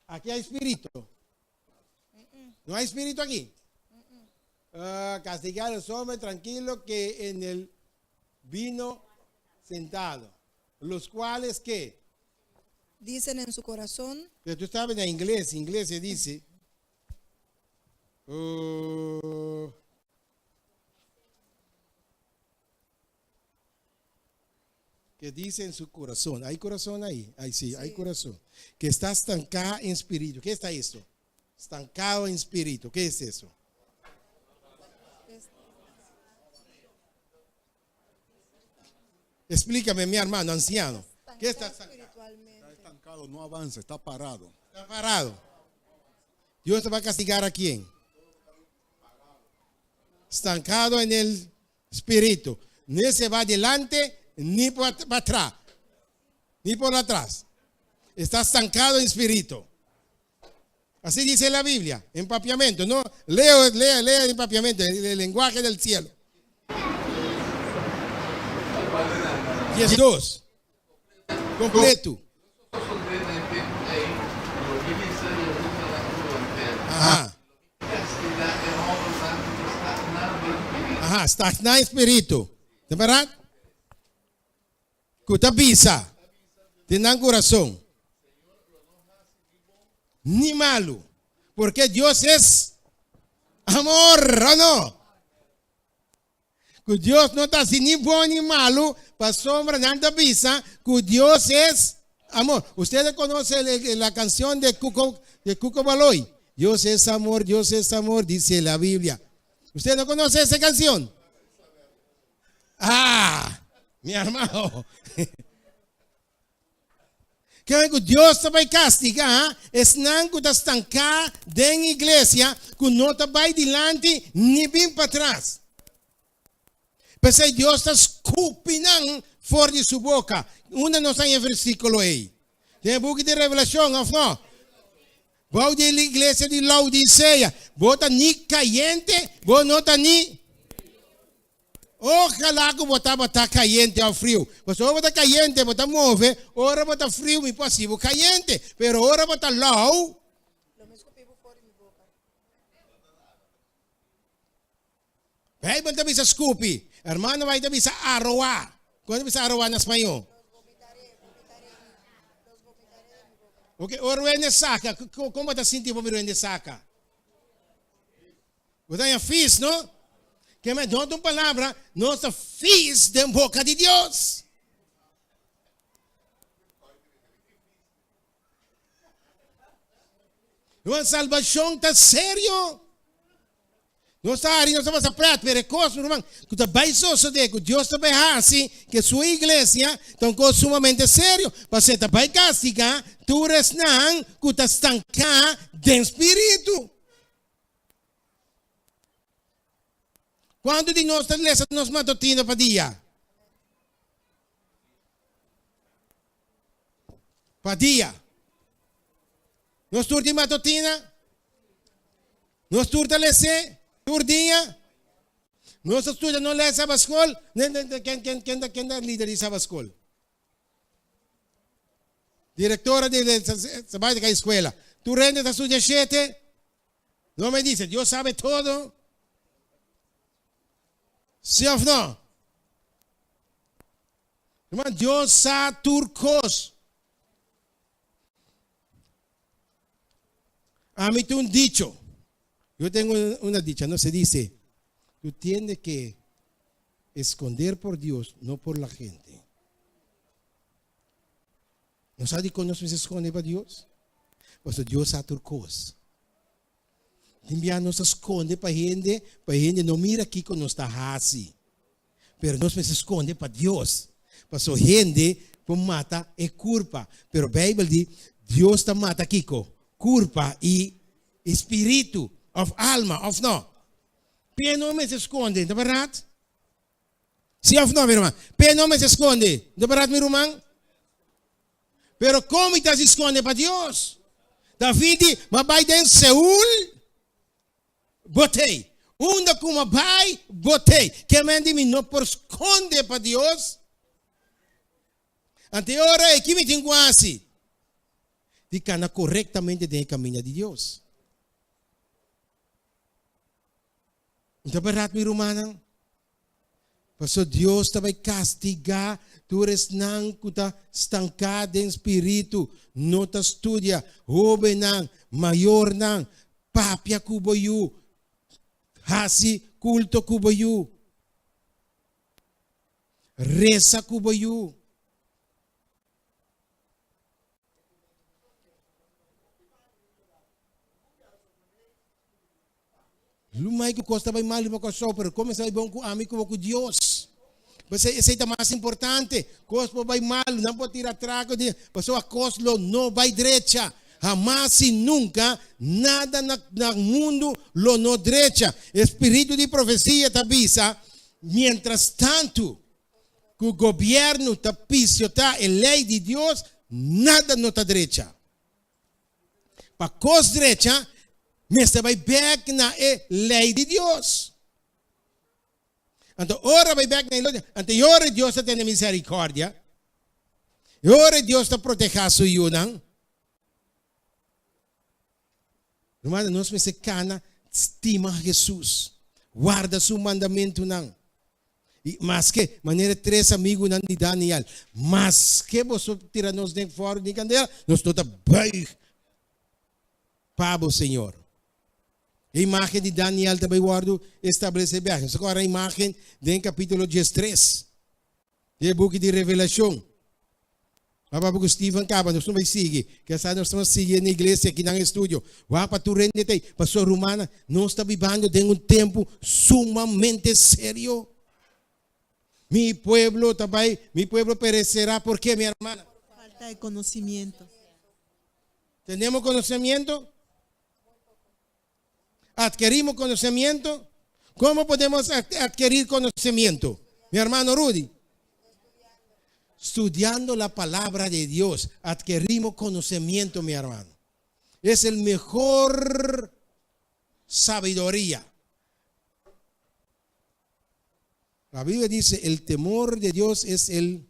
A: Aquí hay espíritu. ¿No hay espíritu aquí? Ah, castigar a los hombres tranquilos que en el vino sentado. Los cuales que
B: Dicen en su corazón,
A: Pero tú sabes en inglés, inglés se dice. Que dice en su corazón. ¿Hay corazón ahí? Ahí sí, hay
B: Sí.
A: corazón. Que está estancado en espíritu. ¿Qué está esto? Estancado en espíritu. ¿Qué es eso?
B: es-
A: Explícame, mi hermano anciano. ¿Qué está
B: estancado
A: estancado?
B: espiritualmente.
C: Está estancado, no avanza, está parado.
A: Está parado. Dios te va a castigar a quién? Estancado en el espíritu. Ni se va adelante ni pa atrás. Ni por atrás. Está estancado en espíritu. Así dice la Biblia, en papiamento. No, leo, lea, lea en papiamento, el lenguaje del cielo. 12. Completo. Aha. Aha, stagná espíritu. Ta bèrdat? Ku ta bisa den nan kurason, Ni malu, porque Dios es amor, o no? Ku Dios no ta hasi ni bon ni malu, pasobra nan ta bisa ku Dios es amor. Ustedes konosen la kanshon de Cuco, de Cuco Baloy? Dios es amor, Dios es amor, dice la Biblia. Ustedes no conocen esa canción? Ah, mi hermano. Ke ku Dios ta bai kastigá esnan ku ta stanká den iglesia, ku no ta bai dilanti ni bin patras. P'esei Dios ta skupi nan for di su boka. Unda nos ta haña e versíkulo ei? Den e buki di Revelashon, òf no? Bou di e iglesia di Laodisea, bo ta ni kayente, bo no ta ni. Ojalá ku bo tabata kayente òf friu. Pasobra ora bo ta kayente bo ta move, ora bo ta friu mi por hasi bo kayente, pero ora bo ta lou. Bijbel ta bisa skupi, hermano bai ta bisa aroá. Kon ta bisa aroá na spañó? Ok, ora wende saka, kon bo ta sinti bo mira wende saka? Bo ta haña fis, no? Ke men no ta un palabra, nos ta fis den boka di Dios. Ruman, salbashon ta serio. Nos ta hari, nos ta pasa pret, pero e kos, ruman, ku ta bai sosodé, ku Dios ta bai hasi ke su iglesia, ta un kos sumamente serio. Pasobra e ta bai kastigá tur esnan ku ta stanká den spiritu. Kuantu di nos ta lesa nos matutino pa dia? Pa dia. Nos tur tin matutina? Nos tur ta les'é tur dia? Nos ta studia no lesa ba skol? Ken ken ken ta ken ta lider di Saba skol? Direktora di Sabática eskuela. Tur hende ta studia shete? No me dice, Dios sabe todo. Sí of no? Hermano, Dios sa tur kos. A mi tin un dicho. Yo tengo una dicha, no se dice, tú tienes que esconder por Dios, no por la gente. No sa dikon nos mester skonde pa Dios? Pasobra Dios sa tur kos. Tin bia nos ta skonde pa hende, pa hende no mira kiko nos ta hasi. Pero nos mester skonde pa Dios, pasobra hende por mata e kurpa. Pero Beibel di, Dios ta mata kiko? Kurpa i spiritu, òf alma, òf no? P'e no mester skonde, ta bèrdat? Sí òf no, mi ruman? P'e no mester skonde. No ta bèrdat, mi ruman? Pero kon mi ta hasi skonde pa Dios? David di, M'a bai den Seul, bo t'ei. Unda ku m'a bai, bo t'ei. Ke men di mi no por skonde pa Dios? Anto e ora ei, ki mi tin ku hasi? Di kana korektamente den e kaminda di Dios. No ta bèrdat, mi rumannan? Pasobra Dios ta bai kastigá tur esnan ku ta stanká den spiritu, no ta studia. Hóbennan, mayornan, papia ku bo yu, hasi kulto ku bo yu, resa ku bo yu. Lumai ku kos ta bai mal riba Kòrsou, pero kon mester bai bon ku ami komo ku Dios? P'esei esei ta mas importante. Kos por bai mal, nan por tira trako di, pasobra kos lo no bai drecha. Hamas i nunka nada na na mundu lo no drecha. E spiritu di profesia ta bisa. Mientras tantu ku gobièrnu ta pisiotá e lei di Dios, nada no ta drecha. Pa kos drecha, mester bai bèk na e lei di Dios. Anto ora bai bèk na e lei di Dios, anto e ora Dios ta tene miserikòrdia, e ora Dios ta protehá su yunan. Rumannan, nos mester kana stima Hesus, warda su mandamentunan. I maske, manera e tres amigunan di Daniel, maske boso tira nos den fòrnu di kandela, nos no ta buig pa bo, Señor. E imágen di Daniel ta bai wòrdu establesé bèk. Nos ta kòrda e imágen den kapítulo diestres. Di e buki di Revelashon. A papia ku Steven kaba, nos no bai sigui. Kesa nos ta sigui na iglesia aki nan estudio. Wak pa tur hende ta ei. Pasobra rumannan, nos ta bibando den un tempu sumamente serio. Mi pueblo ta bai, mi pueblo perecerá. Por ke, mi hermana?
D: Falta de conocimiento.
A: Tenemos conocimiento? Adquirimos conocimiento? ¿Cómo podemos adquirir conocimiento? Mi hermano Rudy. Estudiando la palabra de Dios, adquirimos conocimiento, mi hermano. Es el mejor sabiduría. La Biblia dice, el temor de Dios es el...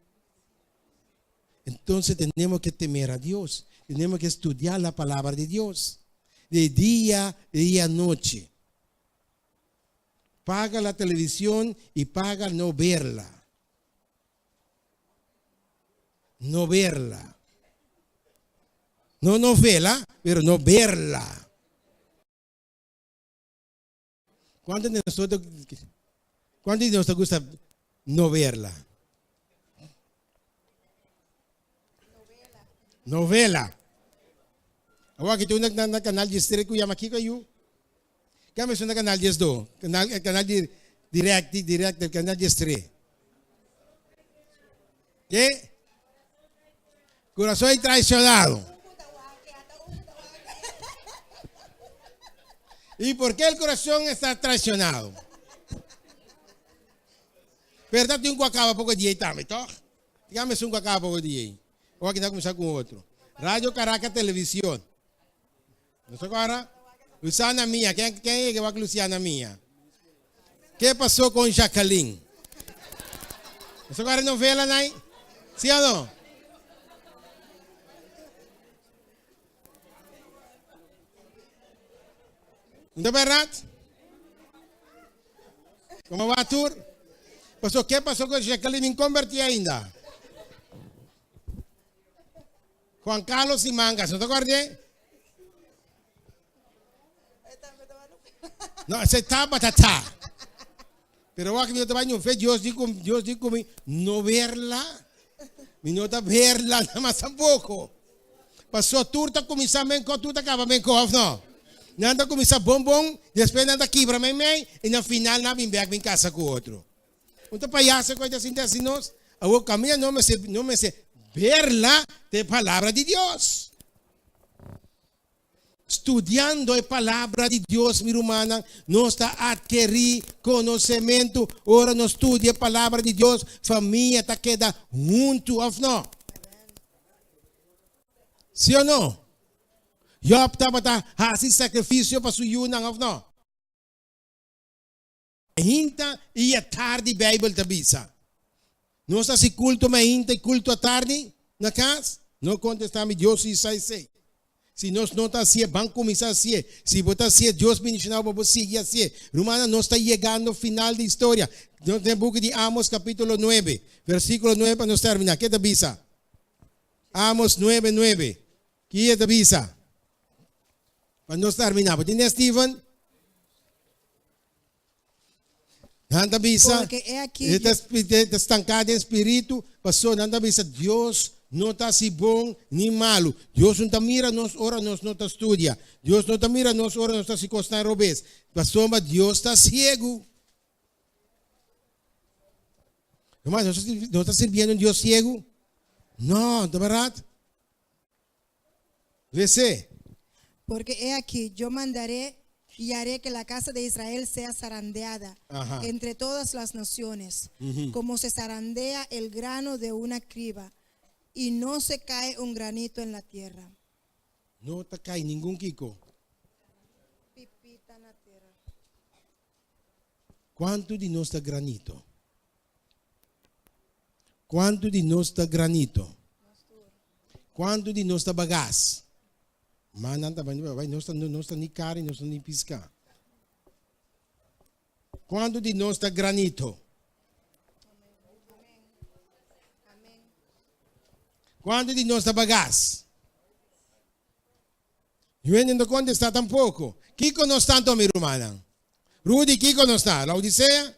A: Entonces tenemos que temer a Dios. Tenemos que estudiar la palabra de Dios. De día y a noche. Paga la televisión y paga no verla. No verla. No novela, pero no verla. Cuánto de nosotros, cuánto de nosotros gusta no verla? Novela. Awor aki tin un na canal 13 ku yama kiko yu? Kame na canal 12? Canal, canal di direct, direct, canal 13. Ke? Corazón traicionado. ¿Y por qué el corazón está traicionado? Verdad tin un ku acaba poco dia tambe, toch? Dígame un ku acaba poco dia. O aki ta cuminsa con otro. Radio Caracas Televisión. ¿No se acuerda? Luciana Mía. ¿Quién, quién es que va con Luciana Mía? ¿Qué pasó con Jacqueline? ¿No se acuerda novela, Nay? ¿Sí o no? ¿No es verdad? ¿Cómo va, Tur? Pasó, ¿qué pasó con Jacqueline? Inconvertida ainda. Juan Carlos y Mangas, ¿no te acuerdas? No, ese tabata ta. Pero wak mi no ta baño fe, Dios di con Dios di con mi no verla. Mi no ta verla nada más tampoco. Pasó tur ta kuminsá menko, tur ta kaba menko, of no? Nan ta kuminsá bon bon, despues nan ta kibra mei mei, i na final nan bin bek bin kasa ku otro. Un ta payaso ku ta sinti asi nos. Awor kaminda no mester no mester berla ta e palabra di Dios. Studiando e palabra di Dios, mi rumannan, nos ta adkerí konosementu. Ora nos studia e palabra di Dios, famia ta keda huntu, òf no? Sí o no? Jòb tabata hasi sakrifisio pa su yunan, òf no? Mainta i atardi Bijbel ta bisa. Nos ta hasi kulto mainta i kulto atardi na kas? No kontestá mi, Dios si sa esei. Si nos no ta hasié, ban kuminsá hasié. Si bo ta hasié, Dios bendishoná bo pa bo sigui hasié. Rumannan, nos ta yegando final di historia. Nos den buki di Amos kapítulo nuebe, versíkulo nuebe pa nos terminá. Ke ta bisa? Amos nuebe, nuebe. Ki e ta bisa? Pa nos terminá. Bo tende, Steven? Nan ta bisa,
B: Porque he aquí
A: e ta, ta stanká den spiritu, pasobra nan ta bisa, Dios no ta hasi bon ni malu. Dios no ta mira nos ora nos no ta studia. Dios no ta mira nos ora nos ta hasi kosnan robes. Pasobra Dios ta siegu. Hermano, nos ta, nos ta sirbiendo un Dios siegu? No, ta bèrdat? Lese.
B: Porque he aquí, yo mandaré. Y haré que la casa de Israel sea zarandeada
A: Ajá.
B: entre todas las naciones, como se zarandea el grano de una criba, y no se cae un granito en la tierra.
A: No ta kai ningun kiko.
B: Pipita na tera.
A: Kuantu di nos ta granito? Kuantu di nos ta granito? Kuantu di nos ta bagas? Ma nan ta bai, nos ta, nos ta ni kari, nos ta ni piská. Kuantu di nos ta granito? Kuantu di nos ta bagas? Yu no kontestá tampoko. Kiko nos ta anto, mi rumannan? Rudy, kiko nos ta? Laodisea?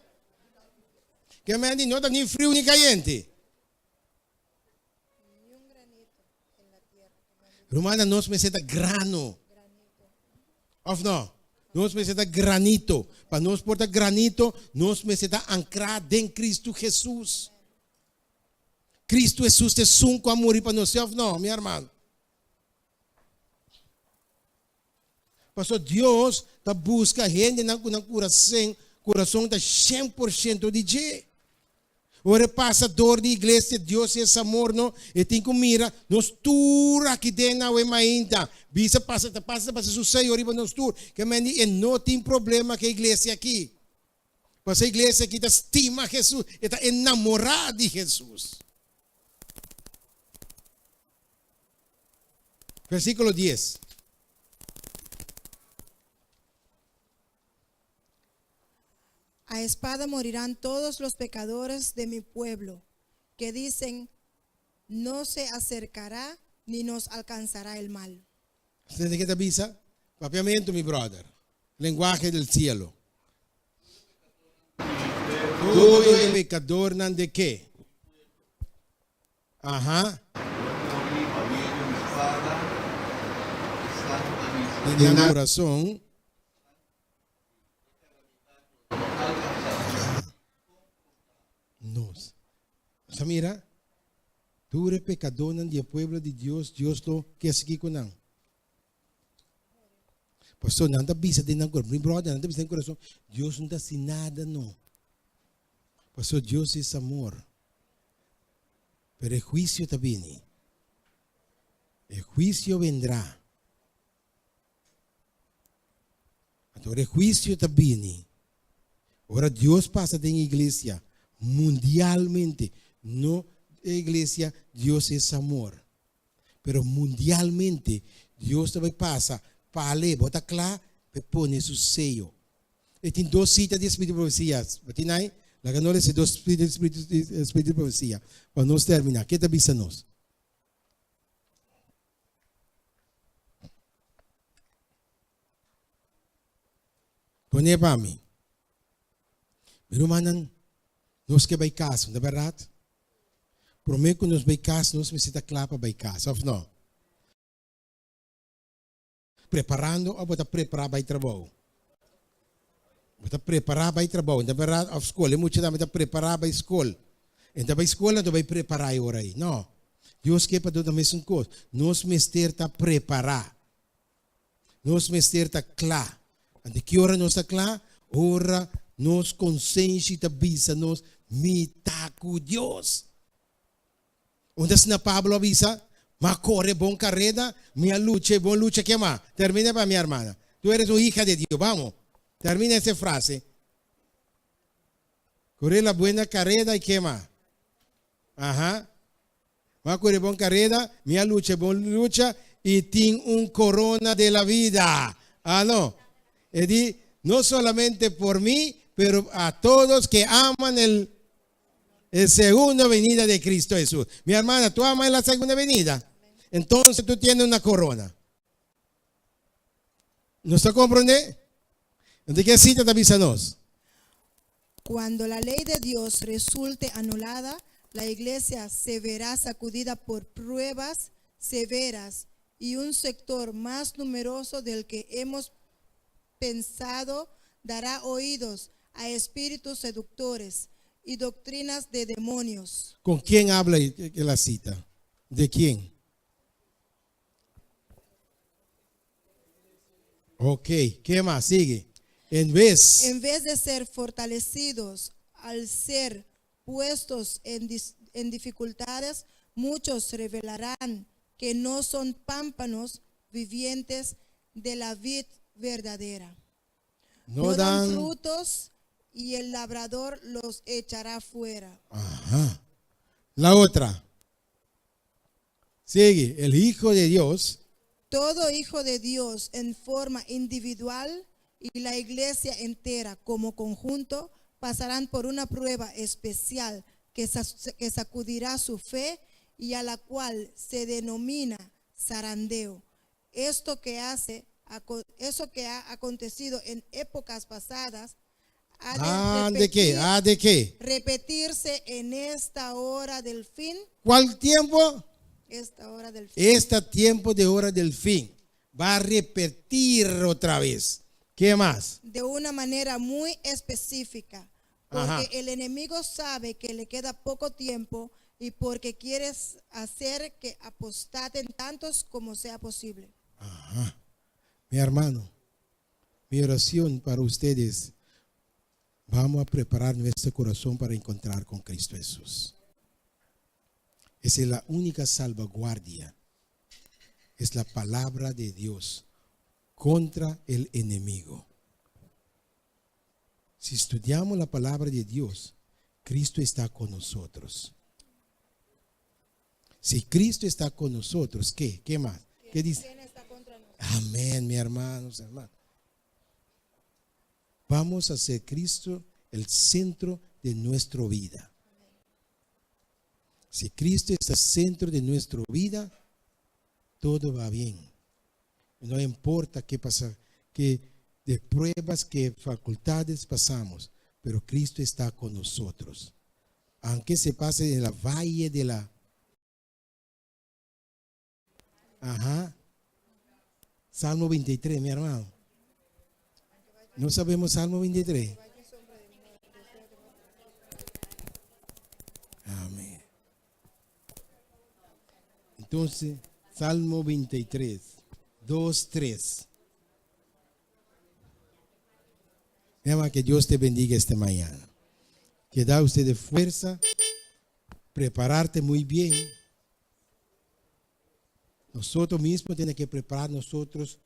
A: Ke men di no ta ni friu ni kayente. Rumannan, nos mester ta grano. Of no? Nos mester ta granito. Pa nos por ta granito, nos mester ta ankrá den Kristu Hesus. Kristu Hesus ta esun ku a muri pa nos, sí of no, mi hermano? Pasobra Dios ta buska hendenan ku nan kurasen, kurason ta 100% di dje. Ora e pasa dor di iglesia, Dios es amor, no? E tin ku mira nos tur aki den awe mainta. Bisa pasa, ta pasa, ta pasa su seyo riba nos tur. Ke men di e no tin problema ku e iglesia aki. Pasobra e iglesia aki ta stima Jesus, e ta enamorá di Jesus. Versíkulo dies.
B: A espada morirán todos los pecadores de mi pueblo, que dicen, No se acercará ni nos alcanzará el mal.
A: Tende ke ta bisa? Papiamentu, mi brother. Lenguaje del cielo. Tur e pecadornan de ke? Aha. Den nan kurason. Nos. Nos a mira tur e pekadónan di e pueblo di Dios, Dios lo ke sigui ku nan. Pastor, nan ta bisa den nan kurason, mi brother, nan ta bisa den kurason, Dios no ta hasi nada no. Pastor, Dios es amor. Pero e huisio ta bini. E huisio vendrá. Anto ora e huisio ta bini, ora Dios pasa den iglesia mundialmente, no e iglesia Dios es amor, pero mundialmente Dios ta bai pasa pale, bo ta kla pa e pone su seyo. E tin dos sita di espiritu di profesia. Bo tin ai? Laga nos lesa e dos sita di espiritu di profesia pa nos termina. Ke ta bisa nos? Pone pa mi. Mi rumannan, nos ke bai kas, no ta bèrdat? Promé ku nos bai kas, nos mester ta kla pa bai kas, òf no? Preparando òf bo ta prepará bai trabou? Bo ta prepará bai trabou, no ta bèrdat? Òf skol, e mucha tambe ta prepará bai skol. E ta bai skol, anto bai prepará e ora ei. No. Dios ke pa nos mesun kos. Nos mester ta prepará. Nos mester ta kla. Ante ki ora nos ta kla? Ora nos konsenshi ta bisa nos, Mi ta ku Dios. Unda asina Pablo a bisa, M'a kore bon kareda, mi a lucha e bon lucha. Ke mas? Termina pa mi, hermana. Tu eres un hija de Dios. Bamo. Termina ese frase. Kore la buena kareda i ke mas? Aha. Mi a kore bon kareda, mi a lucha e bon lucha i tin un korona de la vida. Ah, no. E di, no solamente por mi, pero a todos que aman el el segunda venida de Cristo Jesús. Mi hermana, ¿tú amas la segunda venida? Entonces tú tienes una corona. ¿Nos ta comprende? Entonces, ¿qué cita ta bisa nos?
B: Cuando la ley de Dios resulte anulada, la iglesia se verá sacudida por pruebas severas y un sector más numeroso del que hemos pensado dará oídos a espíritus seductores y doctrinas de demonios.
A: ¿Con quién habla la cita? ¿De quién? Ok, ke mas? Sigui. En bes.
B: En vez de ser fortalecidos al ser puestos en, en dificultades, muchos revelarán que no son pámpanos vivientes de la vid verdadera.
A: No
B: No dan
A: dan.
B: frutos y el labrador los echará fuera.
A: Ajá. La otra. Sigue. El Hijo de Dios.
B: Todo hijo de Dios en forma individual y la iglesia entera como conjunto pasarán por una prueba especial que, que sacudirá su fe y a la cual se denomina zarandeo. Esto que hace, eso que ha acontecido en épocas pasadas ha de
A: Ah, ¿de qué? Ah, ¿de qué?
B: repetirse en esta hora del fin.
A: ¿Cuál tiempo?
B: Esta hora del fin.
A: Este tiempo de hora del fin. Va a repetir otra vez. ¿Qué más?
B: De una manera muy específica, porque el enemigo sabe que le queda poco tiempo y porque quiere hacer que apostaten tantos como sea posible.
A: Ajá. Mi hermano, mi oración para ustedes, vamos a preparar nuestro corazón para encontrar con Cristo Jesús. Esa es la única salvaguardia. Es la palabra de Dios contra el enemigo. Si estudiamos la palabra de Dios, Cristo está con nosotros. Si Cristo está con nosotros, ¿qué? ¿Qué más? ¿Qué dice?
B: ¿Quién está contra nosotros?
A: Amén, mi hermanos, hermanos. Vamos a hacer Cristo el centro de nuestra vida. Si Cristo es el centro de nuestra vida, todo va bien. No importa qué pasa, qué de pruebas, qué facultades pasamos, pero Cristo está con nosotros. Aunque se pase en la valle de la... Ajá. Salmo 23, mi hermano. No sabemos Salmo 23. Amén. Entonces, Salmo 23, 2, 3. Hermano, que Dios te bendiga esta mañana. Que da a usted fuerza, prepararte muy bien. Nosotros mismos tenemos que preparar nosotros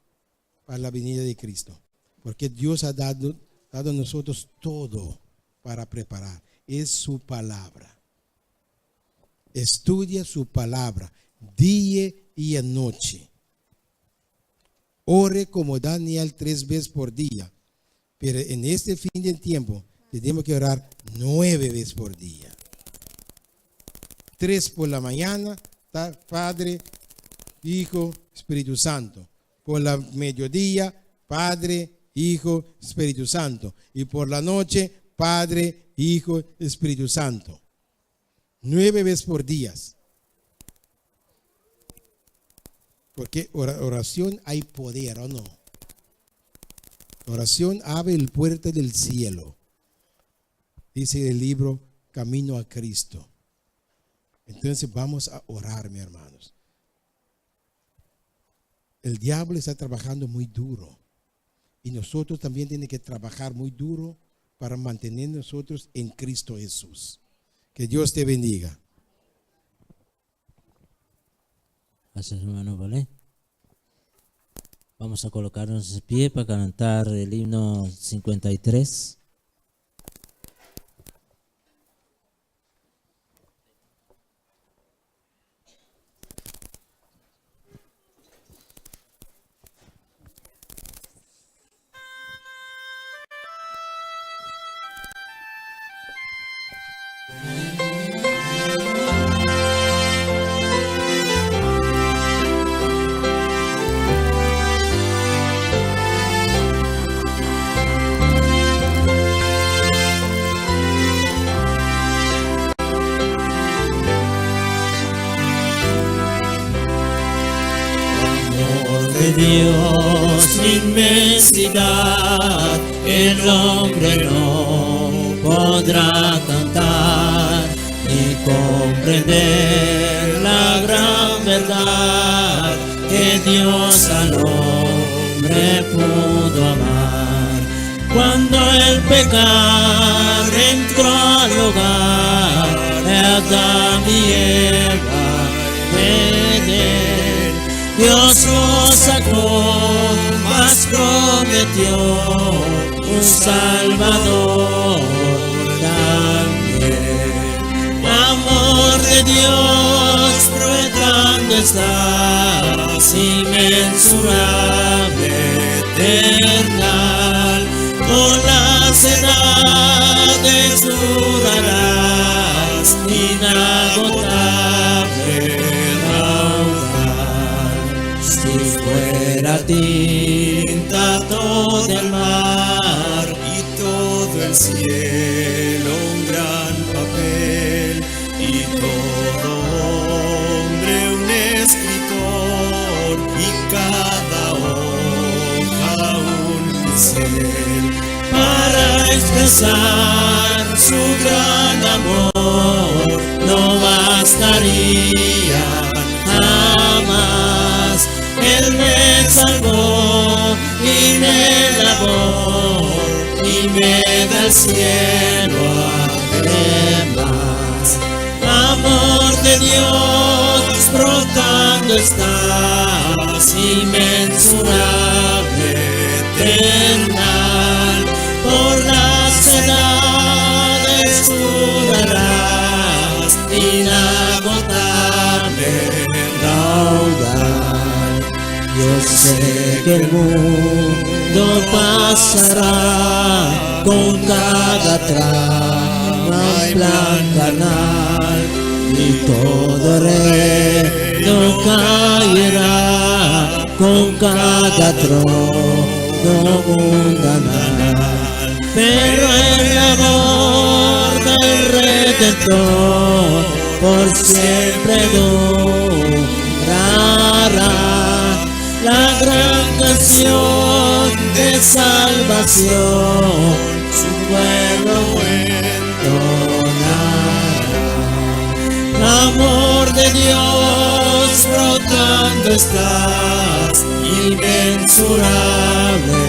A: para la venida de Cristo. Porque Dios ha dado a nosotros todo para preparar. Es su palabra. Estudia su palabra día y noche. Ore como Daniel 3 veces por día. Pero en este fin de tiempo tenemos que orar 9 veces por día. 3 por la mañana, Padre, Hijo, Espíritu Santo. Por la mediodía, Padre, Hijo, Espíritu Santo. Y por la noche, Padre, Hijo, Espíritu Santo. 9 veces por día. Porque oración hay poder, ¿o no? Oración abre el puerta del cielo. Dice el libro Camino a Cristo. Entonces vamos a orar, mis hermanos. El diablo está trabajando muy duro. Y nosotros también tenemos que trabajar muy duro para mantener nosotros en Cristo Jesús. Que Dios te bendiga.
E: Gracias, hermano, ¿vale? Vamos a colocarnos de pie para cantar el himno 53. Dios, inmensidad, el hombre no podrá cantar ni comprender la gran verdad que Dios al hombre Me pudo amar. Cuando el pecar entró al hogar de Adán y Eva en él, Dios los sacó, mas prometió un Salvador también. Amor de Dios brotando estás, inmensurable, eternal, con las edades durarás, inagotable raudal. Si fuera tinta todo el mar
F: y todo el cielo un gran papel y todo hombre un escritor y cada hoja un pincel
E: para expresar su gran amor no bastaría jamás. Él me salvó y me lavó y me da el cielo además. Amor de Dios brotando estás, inmensurable, eternal, por las edades durarás, inagotable raudal. Yo sé que el mundo pasará con cada trama y plan carnal, y todo reino caerá con cada trono mundanal. Pero el amor del Redentor por siempre durará. La gran canción de salvación su pueblo entonará. Amor de Dios brotando estás, inmensurable,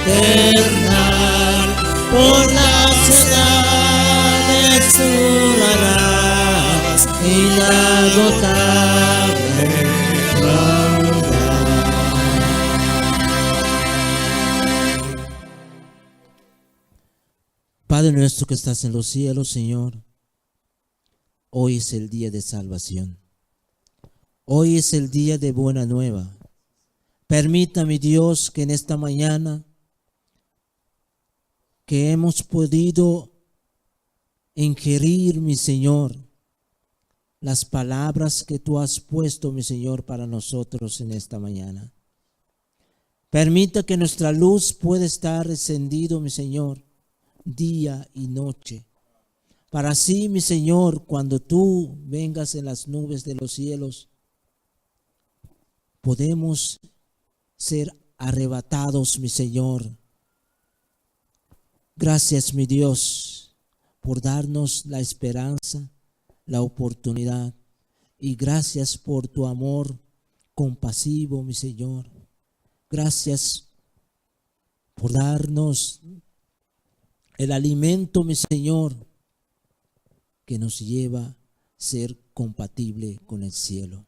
E: eternal, por las edades durarás, inagotable raudal. Padre nuestro que estás en los cielos, Señor, hoy es el día de salvación. Hoy es el día de buena nueva. Permita, mi Dios, que en esta mañana que hemos podido ingerir, mi Señor, las palabras que tú has puesto, mi Señor, para nosotros en esta mañana. Permita que nuestra luz pueda estar encendido, mi Señor, día y noche. Para así, mi Señor, cuando tú vengas en las nubes de los cielos, podemos ser arrebatados, mi Señor. Gracias, mi Dios, por darnos la esperanza, la oportunidad. Y gracias por tu amor compasivo, mi Señor. Gracias por darnos el alimento, mi Señor, que nos lleva a ser compatible con el cielo.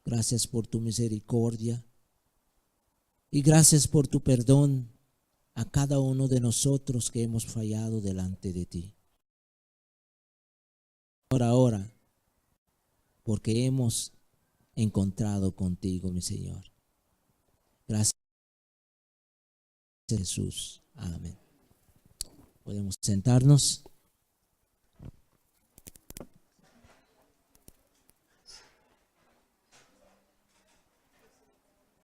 E: Gracias por tu misericordia y gracias por tu perdón a cada uno de nosotros que hemos fallado delante de ti. Ahora, porque hemos encontrado contigo, mi Señor. Gracias, Jesús. Amén. Podemos sentarnos.